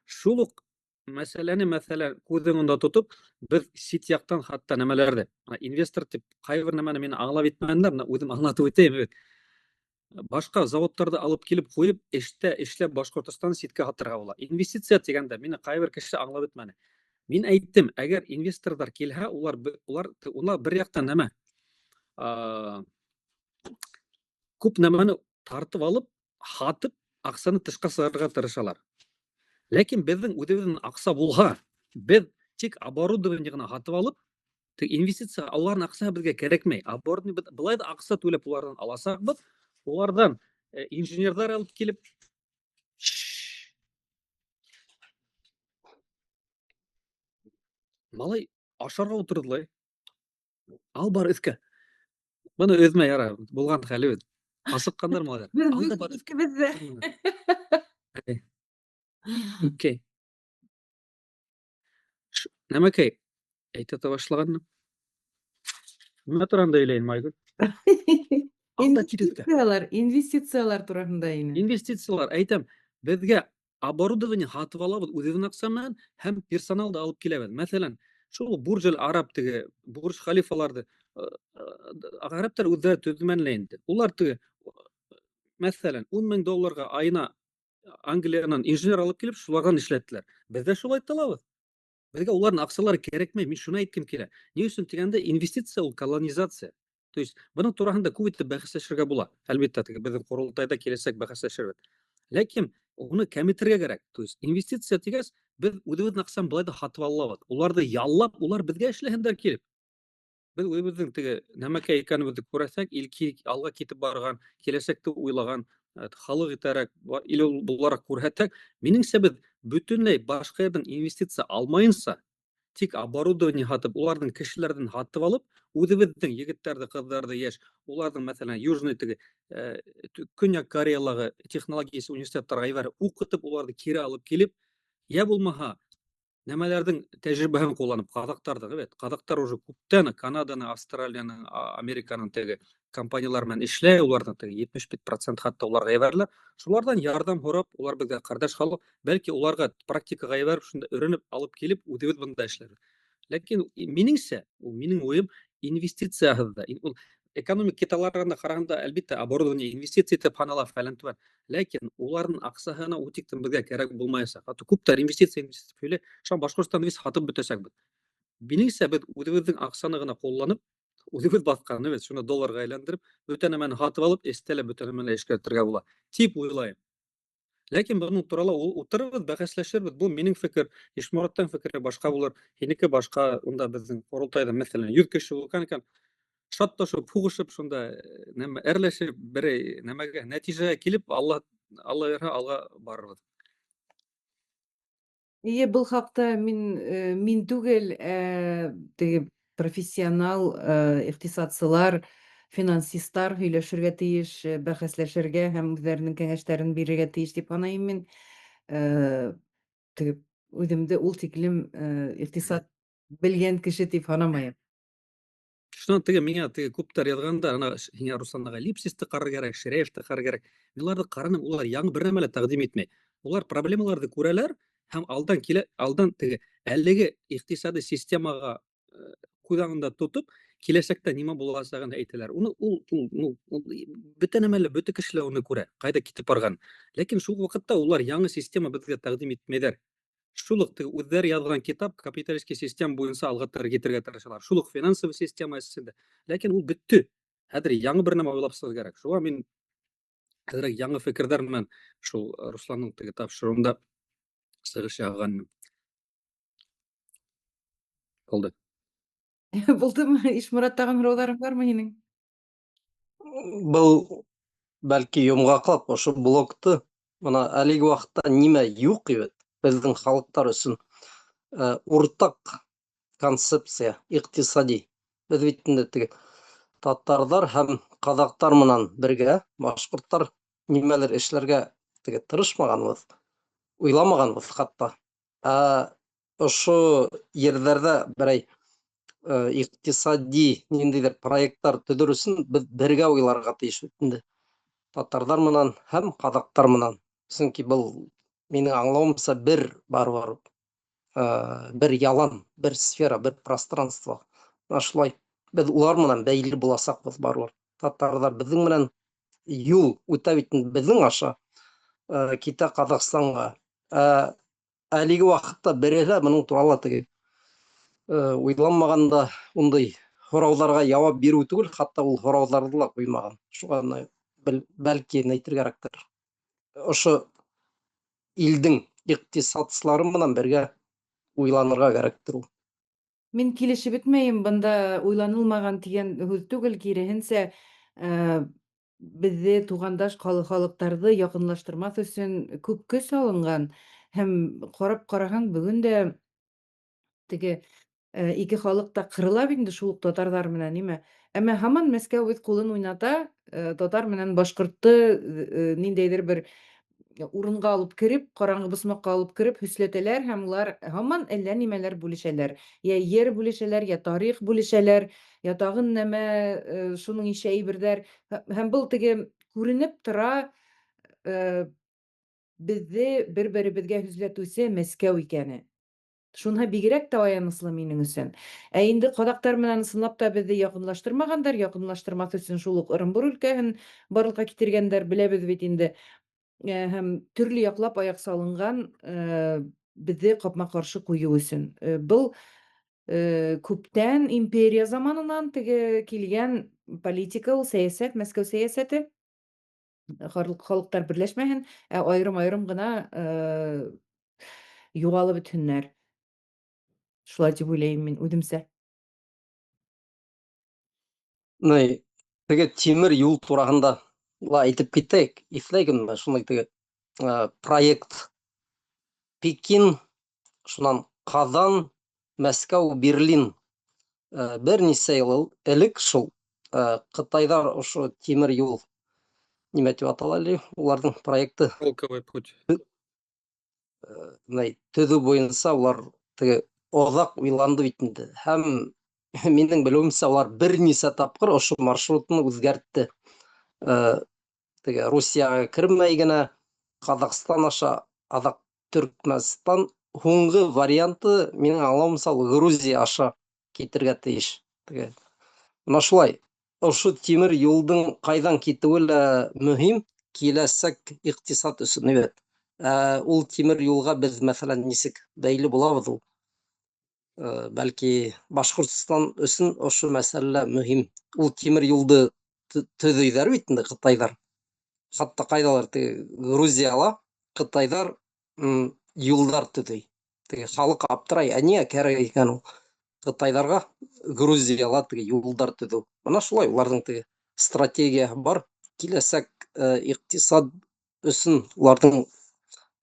Шул уҡ мәсьәләне, мәҫәлән, күҙ уңында тотоп, беҙ сит яҡтан хатта нәмәләрҙе, мына инвестор тип ҡайбер нәмәне мин аңлап етмәнем дә, мына үҙем аңлатып үтәйем бит. Башҡа заводтарҙы алып килеп ҡуйып, эштә эшләп Башҡортостан ситкә һатырға була. Инвестиция тигәндә мине ҡайбер кеше аңлап етмәне. Мин әйттем, әгәр инвесторҙар килһә, улар бер яҡтан нәмә, күп нәмәне тартып алып, һатып, аҡсаны тышҡа сығарырға тырышалар. Ләкин беҙҙең үҙебеҙҙең аҡса булһа, беҙ тик оборудование ғына һатып алып, тик инвестиция уларҙың аҡсаһы беҙгә кәрәкмәй. Оборудование беҙ былай ҙа аҡса түләп уларҙан аласаҡбыҙ, уларҙан инженерҙар алып килеп, малай ашарға ултырҙылай. Ал бар өҫкә. Быны өҙмә яра, булған хәле бит. Асыҡҡандар малайҙар. Беҙ Ал да бар өҫкә. Беҙ Окей. Окей. Нәмәкәй, әйтә башлағанмын. Нимә тураһында һөйләйем, Айгөл? Алда китеп. Инвестициялар, инвестициялар тураһында ине. Инвестициялар, әйтәм, беҙгә оборудование һатып алабыҙ үҙебеҙҙең аҡса менән һәм персоналды алып киләбеҙ. Мәҫәлән, шул Бурж Араб теге, Бурж Халифаларҙы, ғәрәптәр үҙҙәре төҙөмәнләй инде. Улар теге, мәҫәлән, ун мең долларға айына Англиянан инженер алып килеп, шуларҙан эшләттеләр. Беҙ ҙә шулай итә алабыҙ. Беҙгә уларҙың аҡсалары кәрәкмәй. Мин шуны әйткем килә. Ни өсөн тигәндә, инвестиция ул колонизация. То есть, бының тураһында күп итеп бәхәсләшергә була. Әлбиттә, теге беҙҙең ҡоролтайҙа киләсәк бәхәсләшербеҙ. Ләкин уны кәметергә кәрәк. То есть, инвестиция тигәс, беҙ үҙебеҙҙең аҡсаны былай ҙа һатып ала алабыҙ. Уларҙы яллап, улар беҙгә эшләһендәр килеп. Беҙ үҙебеҙҙең теге нәмәкәй икәнебеҙҙе күрәсәк, ил алға китеп барған, киләсәкте уйлаған, Халыҡ итәрәк, ил булараҡ күрһәтһәк, минеңсә, беҙ бөтөнләй башҡа ерҙән инвестиция алмайынса, тик оборудование һатып, уларҙың кешеләрҙән һатып алып, үҙебеҙҙең егеттәрҙе, ҡыҙҙарҙы йәш, уларҙың, мәҫәлән, Южный теге, Көньяҡ Кореялағы технологический университеттарға ебәреп, уҡытып, уларҙы кире алып килеп, йә булмаһа, нәмәләрҙең тәжрибәһен ҡулланып, ҡаҙаҡтарҙың, бит, ҡаҙаҡтар уже күптән Канаданы, Австралияны, Американың теге компаниялар менән эшләй, уларҙың теге 75% хатта уларға ебәрелә. Шуларҙан ярҙам һорап, улар беҙгә ҡәрҙәш халыҡ, бәлки уларға практикаға ебәреп, шунда өйрәнеп алып килеп, үҙебеҙ бында эшләрбеҙ. Ләкин минеңсә, ул минең уйым, инвестицияһыҙ да, ул экономик киталарына ҡарағанда, әлбиттә, оборудование инвестиция итеп һанала, фәлән түгел. Ләкин уларҙың аҡсаһына ул тиклем беҙгә кәрәк булмаясаҡ. А то күптәр инвестиция, инвестиция һөйләй, шунан Башҡортостан весь һатып бөтәсәкбеҙ. Минеңсә, беҙ үҙебеҙҙең аҡсаны ғына ҡулланып, үҙебеҙ баҫҡан, бит, шуны долларға әйләндереп, бөтә нәмәне һатып алып, эстә лә бөтә нәмәне эшкәртергә була, тип уйлайым. Ләкин бының турала ул ултырырбыҙ, бәхәсләшербеҙ. Был минең фекер, Ишмораттың фекере башҡа булыр, һинеке башҡа. Унда беҙҙең ҡоролтайҙа, мәҫәлән, 100 кеше булған икән, шатлашып, һуғышып, шунда нәмә әрләшеп, берәй нәмәгә нәтижәгә килеп, Алла бирһә, алға барырбыҙ. Эйе, был хаҡта мин түгел, теге профессионал иҡтисадсылар, финансисттар һөйләшергә тейеш, бәхәсләшергә һәм үҙҙәренең кәңәштәрен бирергә тейеш тип һанайым мин. Теге үҙемде ул тиклем иҡтисад белгән кеше тип һанамайым. Шунан теге миңә теге күптәр яҙғанда, ана һиңә, Руслан ағай, Липсисты ҡарар кәрәк, Ширәевты ҡарар кәрәк. Мин уларҙы ҡараным, улар яңы бер нәмә лә тәҡдим итмәй. Улар проблемаларҙы күрәләр һәм алдан килә, алдан теге әлеге иҡтисади системаға күҙ алдында тотоп, киләсәктә нимә буласағын әйтәләр. Уны ул, ну, ул бөтә нәмә лә, бөтә кеше лә уны күрә, ҡайҙа китеп барған. Ләкин шул ваҡытта улар яңы система беҙгә тәҡдим итмәйҙәр. Шул уҡ теге үҙҙәре яҙған китап капиталистский система буйынса алға китергә тырышалар. Шул уҡ финансовый система эсендә. Ләкин ул бөттө. Хәҙер яңы бер нәмә уйлап сығыр кәрәк. Шуға мин әҙерәк яңы фекерҙәр менән шул Русландың теге тапшырыуында сығыш яһаған. Булды. Булдымы? Ишморат, тағын һорауҙарың бармы һинең? Был бәлки йомғаҡлап ошо блокты, бына әлеге ваҡытта нимә юҡ бит беҙҙең халыҡтар өсөн уртаҡ концепция иҡтисади. Беҙ бит инде теге татарҙар һәм ҡаҙаҡтар менән бергә башҡорттар нимәлер эшләргә теге тырышмағанбыҙ, уйламағанбыҙ хатта. Ә ошо ерҙәрҙә берәй иҡтисади ниндәйҙер проекттар төҙөр өсөн беҙ бергә уйларға тейеш бит инде. Татарҙар менән һәм ҡаҙаҡтар менән. Сөнки был минең аңлауымса бер барыбер бер ялан, бер сфера, бер пространство. Менә шулай беҙ улар менән бәйле буласаҡбыҙ барыбер. Татарҙар беҙҙең менән юл үтә бит инде беҙҙең аша, китә Ҡаҙағстанға. Әлеге ваҡытта береһе лә бының турала теге уйланмаған да, ундай һорауҙарға яуап биреү түгел, хатта ул һорауҙарҙы ла ҡуймаған. Шуға бәлки әйтергә кәрәктер. Ошо илдең иҡтисадсылары менән бергә уйланырға кәрәктер ул. Мин килешеп бөтмәйем, бында уйланылмаған тигән һүҙ түгел, киреһенсә, беҙҙе туғандаш халыҡтарҙы яҡынлаштырмаҫ өсөн күп көс алынған һәм ҡарап ҡараһаң, бөгөн дә теге ике халыҡ та ҡырыла бит инде шул уҡ татарҙар менән, нимә. Әммә һаман Мәскәү үҙ ҡулын уйната, татар менән башҡортто ниндәйҙер бер урынға алып кереп, ҡараңғы босмаҡҡа алып кереп һөсләтәләр һәм улар һаман әллә нимәләр бүлешәләр. Йә ер бүлешәләр, йә тарих бүлешәләр, йә тағын нәмә, шуның ише әйберҙәр. Һәм был теге күренеп тора, беҙҙе бер-беребеҙгә һөсләтеүсе Мәскәү икәне. Шунһа бигерәк тә аяныслы минең өсөн. Ә инде ҡаҙаҡтар менән ысынлап та беҙҙе яҡынлаштырмағандар, яҡынлаштырмаҫ өсөн шул уҡ Ырымбур өлкәһен барлыҡҡа китергәндәр, беләбеҙ бит инде. Һәм төрлө яҡлап аяҡ салынған, беҙҙе ҡапма-ҡаршы ҡуйыу өсөн. Был күптән империя заманынан теге килгән политика ул, сәйәсәт, Мәскәү сәйәсәте. Халыҡтар берләшмәһен, ә айырым-айырым ғына юғалып бөтһөннәр. Шулай тип уйлайым мин үҙемсә. Ни, теге тимер юл тураһында Ла әйтеп китәйек, иҫләйгенме, шундай теге проект Пекин, шунан Ҡаҙан, Мәскәү, Берлин. Бер нисә йыл элек шул ҡытайҙар ошо тимер юл нимә тип атала әле уларҙың проекты? Шелковый путь. Бындай төҙөү буйынса улар теге оҙаҡ уйланды бит инде. Һәм минең белеүемсә, улар бер нисә тапҡыр ошо маршрутын үҙгәртте. Теге Русияға кермәй генә Ҡаҙағстан аша, аҙаҡ Төркмәнстан, һуңғы варианты, минең аңлауымса, ул Грузия аша китергә тейеш. Теге бына шулай ошо тимер юлдың ҡайҙан китеүе лә мөһим киләсәк иҡтисад өсөн бит. Ул тимер юлға беҙ, мәҫәлән, нисек бәйле булабыҙ ул? Бәлки Башҡортостан өсөн ошо мәсьәлә мөһим. Ул тимер юлды төҙөйҙәр бит инде ҡытайҙар. Хатта ҡайҙалыр теге Грузияла ҡытайҙар юлдар төҙөй. Теге халыҡ аптырай, ә ниңә кәрәк икән ул ҡытайҙарға Грузияла теге юлдар төҙөү? Бына шулай уларҙың теге стратегияһы бар. Киләсәк иҡтисад өсөн уларҙың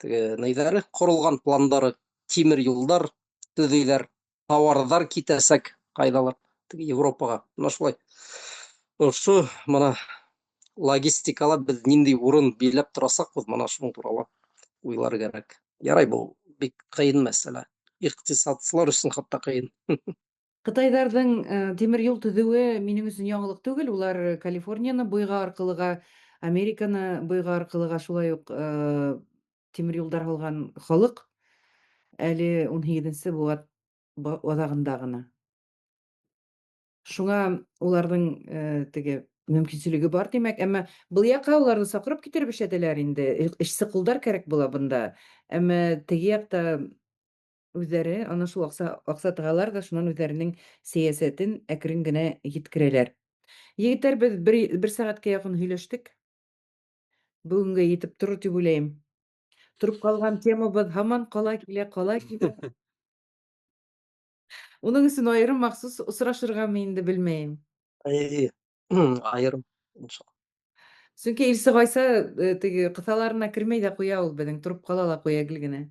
теге нейҙәре ҡоролған пландары, тимер юлдар төҙөйҙәр, тауарҙар китәсәк ҡайҙалыр теге Европаға. Бына шулай. Ошо бына логистикала беҙ ниндәй урын биләп торасаҡбыҙ, бына шуның турала уйлар кәрәк. Ярай, был бик ҡыйын мәсьәлә. Иҡтисадсылар өсөн хатта ҡыйын. Ҡытайҙарҙың тимер юл төҙөүе минең өсөн яңылыҡ түгел. Улар Калифорнияны буйға арҡылыға, Американы буйға арҡылыға шулай уҡ тимер юлдар һалған халыҡ әле 18-нсе быуат аҙағында ғына. Шуңа уларҙың теге мөмкинселеге бар, тимәк, әммә был яҡҡа уларҙы саҡырып китереп эшләтәләр инде. Эшсе ҡулдар кәрәк була бында. Әммә теге яҡта үҙҙәре ана шул аҡса тығалар ҙа, шунан үҙҙәренең сәйәсәтен әкрен генә еткерәләр. Егеттәр, беҙ бер сәғәткә яҡын һөйләштек. Бөгөнгә етеп торор тип уйлайым. Тороп ҡалған темабыҙ һаман ҡала килә, ҡала килә. Уның өсөн айырым махсус осрашырғамы инде, белмәйем. Әй, айырым, иншалла. Сөнки Илсе Ғайса теге ҡыҫаларына кермәй ҙә ҡуя ул беҙҙең, тороп ҡала ла ҡуя гел генә.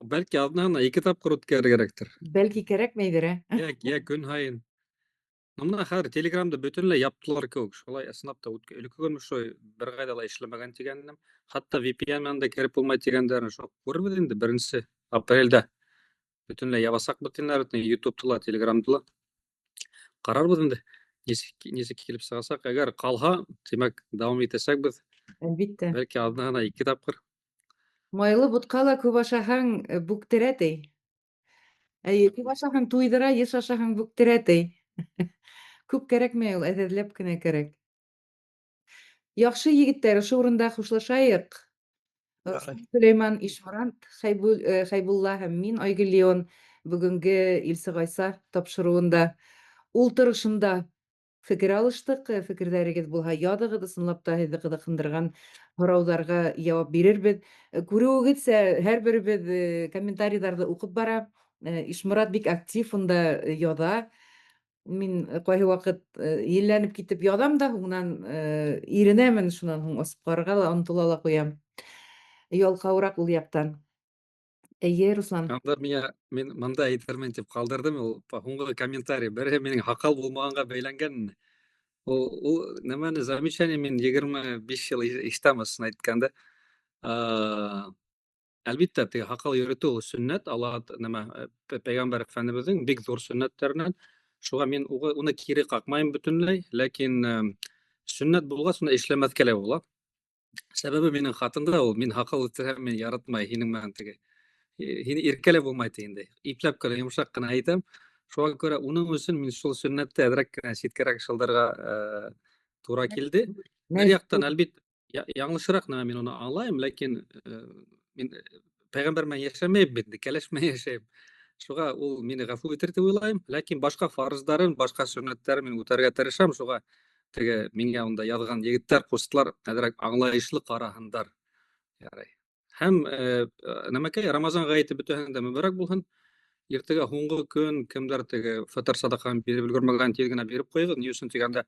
Бәлки аҙнаһына 2 тапҡыр үткәрергә кәрәктер. Бәлки кәрәкмәйҙер, ә? Йә көн һайын. Бына хәҙер Телеграмды бөтөнләй яптылар кеүек. Шулай ысынлап та элекке көн шулай бер ҡайҙа ла эшләмәгән тигәнем. Хатта VPN менән дә кереп булмай тигәндәрен шул күрербеҙ инде 1 апрелдә. Бөтөнләй ябасаҡ бөтөнләй YouTube'ты ла, Телеграмды ла. Ҡарарбыҙ инде. Нисек килеп сығасаҡ. Әгәр ҡалһа, тимәк, дауам итәсәкбеҙ. Әлбиттә. Бәлки аҙнаһына 2 тапҡыр. Майлы бутҡа ла күп ашаһаң, бүктерә ти. Әй, күп ашаһаң туйҙыра, йыш ашаһаң бүктерә ти. Күп кәрәкмәй ул, әҙәҙләп кенә кәрәк. Яҡшы, егеттәр, ошо урында хушлашайыҡ. Ярай. Сөләйман Ишморат, Хәйбулла һәм мин, Айгөл Леон, бөгөнгө Илсе Ғайса тапшырыуында, ултырышында фекер алыштыҡ. Фекерҙәрегеҙ булһа, яҙығыҙ, ысынлап та һеҙҙе ҡыҙыҡһындырған һорауҙарға яуап бирербеҙ. Күреүегеҙсә, һәр беребеҙ комментарийҙарҙы уҡып бара. Ишморат бик актив унда яҙа. Мин ҡайһы ваҡыт елләнеп китеп яҙам да, һуңынан иренәмен, шунан һуң асып ҡарарға ла онотола ла ҡуям. Ялҡауыраҡ ул яҡтан. Эйе, Руслан. Анда мин мында әйтермен тип ҡалдырҙым, ул һуңғы комментарий. Береһе минең һаҡал булмағанға бәйләнгән. Ул нәмәне замечание мин 25 йыл ишетәм, ысын әйткәндә. Әлбиттә, теге һаҡал йөрөтөү ул сөннәт, Алла нәмә, Пәйғәмбәр Әфәндебеҙҙең бик ҙур сөннәттәренән. Шуға мин уны кире ҡаҡмайым бөтөнләй, ләкин сөннәт булғас, уны эшләмәҫкә лә була. Сәбәбе минең хатында ул, мин һаҡал үҫтерһәм, мин яратмай һинең менән теге. Һине иркәләп булмай ти инде. Ипләп кенә, йомшаҡ ҡына әйтәм. Шуға күрә уның өсөн мин шул сөннәтте әҙерәк кенә ситкәрәк шылдырға тура килде. Бер яҡтан, әлбиттә, яңылышыраҡ нәмә, мин уны аңлайым, ләкин мин пәйғәмбәр менән йәшәмәйем бит инде, кәләш менән йәшәйем. Шуға ул мине ғәфү итер тип уйлайым, ләкин башҡа фарыздарын, башҡа сөннәттәрен мин үтәргә тырышам. Шуға теге миңә унда яҙған егеттәр, ҡустылар әҙерәк аңлайышлы ҡараһындар. Ярай. Һәм нәмәкәй, Рамазан ғәйете бөтәһенә дә мөбәрәк булһын. Иртәгә һуңғы көн, кемдәр теге фытыр садаҡаһын биреп өлгөрмәгән, тиҙ генә биреп ҡуйығыҙ. Ни өсөн тигәндә,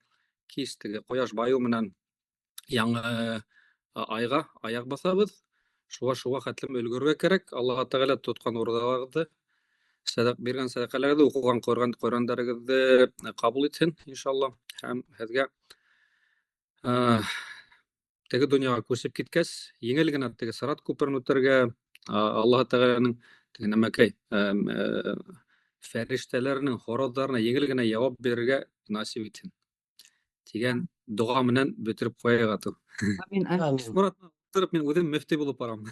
кис теге ҡояш байыу менән Яңы айға аяҡ баҫабыҙ. Шуға шуға хәтлем өлгөрөргә кәрәк. Аллаһы Тәғәлә тотҡан ураҙаларығыҙҙы, сәҙәк биргән сәҙәҡәләрегеҙҙе, уҡыған Ҡөрьән Ҡөрьәндәрегеҙҙе ҡабул итһен, иншалла. Һәм һеҙгә теге донъяға күсеп киткәс, еңел генә теге сират күперен үтергә, Аллаһы Тәғәләнең теге нәмәкәй фәрештәләренең һорауҙарына еңел генә яуап бирергә насип итһен. Тигән доға менән бөтөрөп ҡуяйыҡ атыу. Амин, амин. Морат, тороп мин үҙем мөфти булып барам.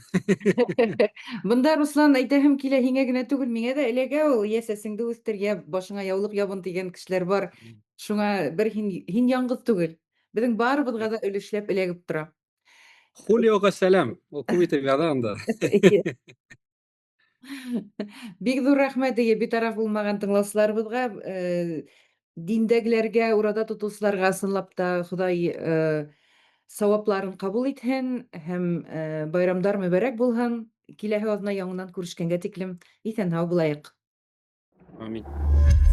Бында, Руслан, әйтәһем килә, һиңә генә түгел, миңә дә эләгә ул, йә сәсеңде үҫтер, йә башыңа яулыҡ ябын тигән кешеләр бар. Шуңа бер һин, һин яңғыҙ түгел. Беҙҙең барыбыҙға да өлөшләп эләгеп тора. Хулиоға сәләм. Ул күп итеп яҙа анда. Бик ҙур рәхмәт, эйе, битараф булмаған тыңлаусыларыбыҙға, э, диндәгеләргә, ураҙа тотоусыларға ысынлап та Хоҙай э, сауапларын ҡабул итһен һәм э, байрамдар мөбәрәк булһын. Киләһе аҙна яңынан күрешкәнгә тиклем иҫән-һау булайыҡ. Амин.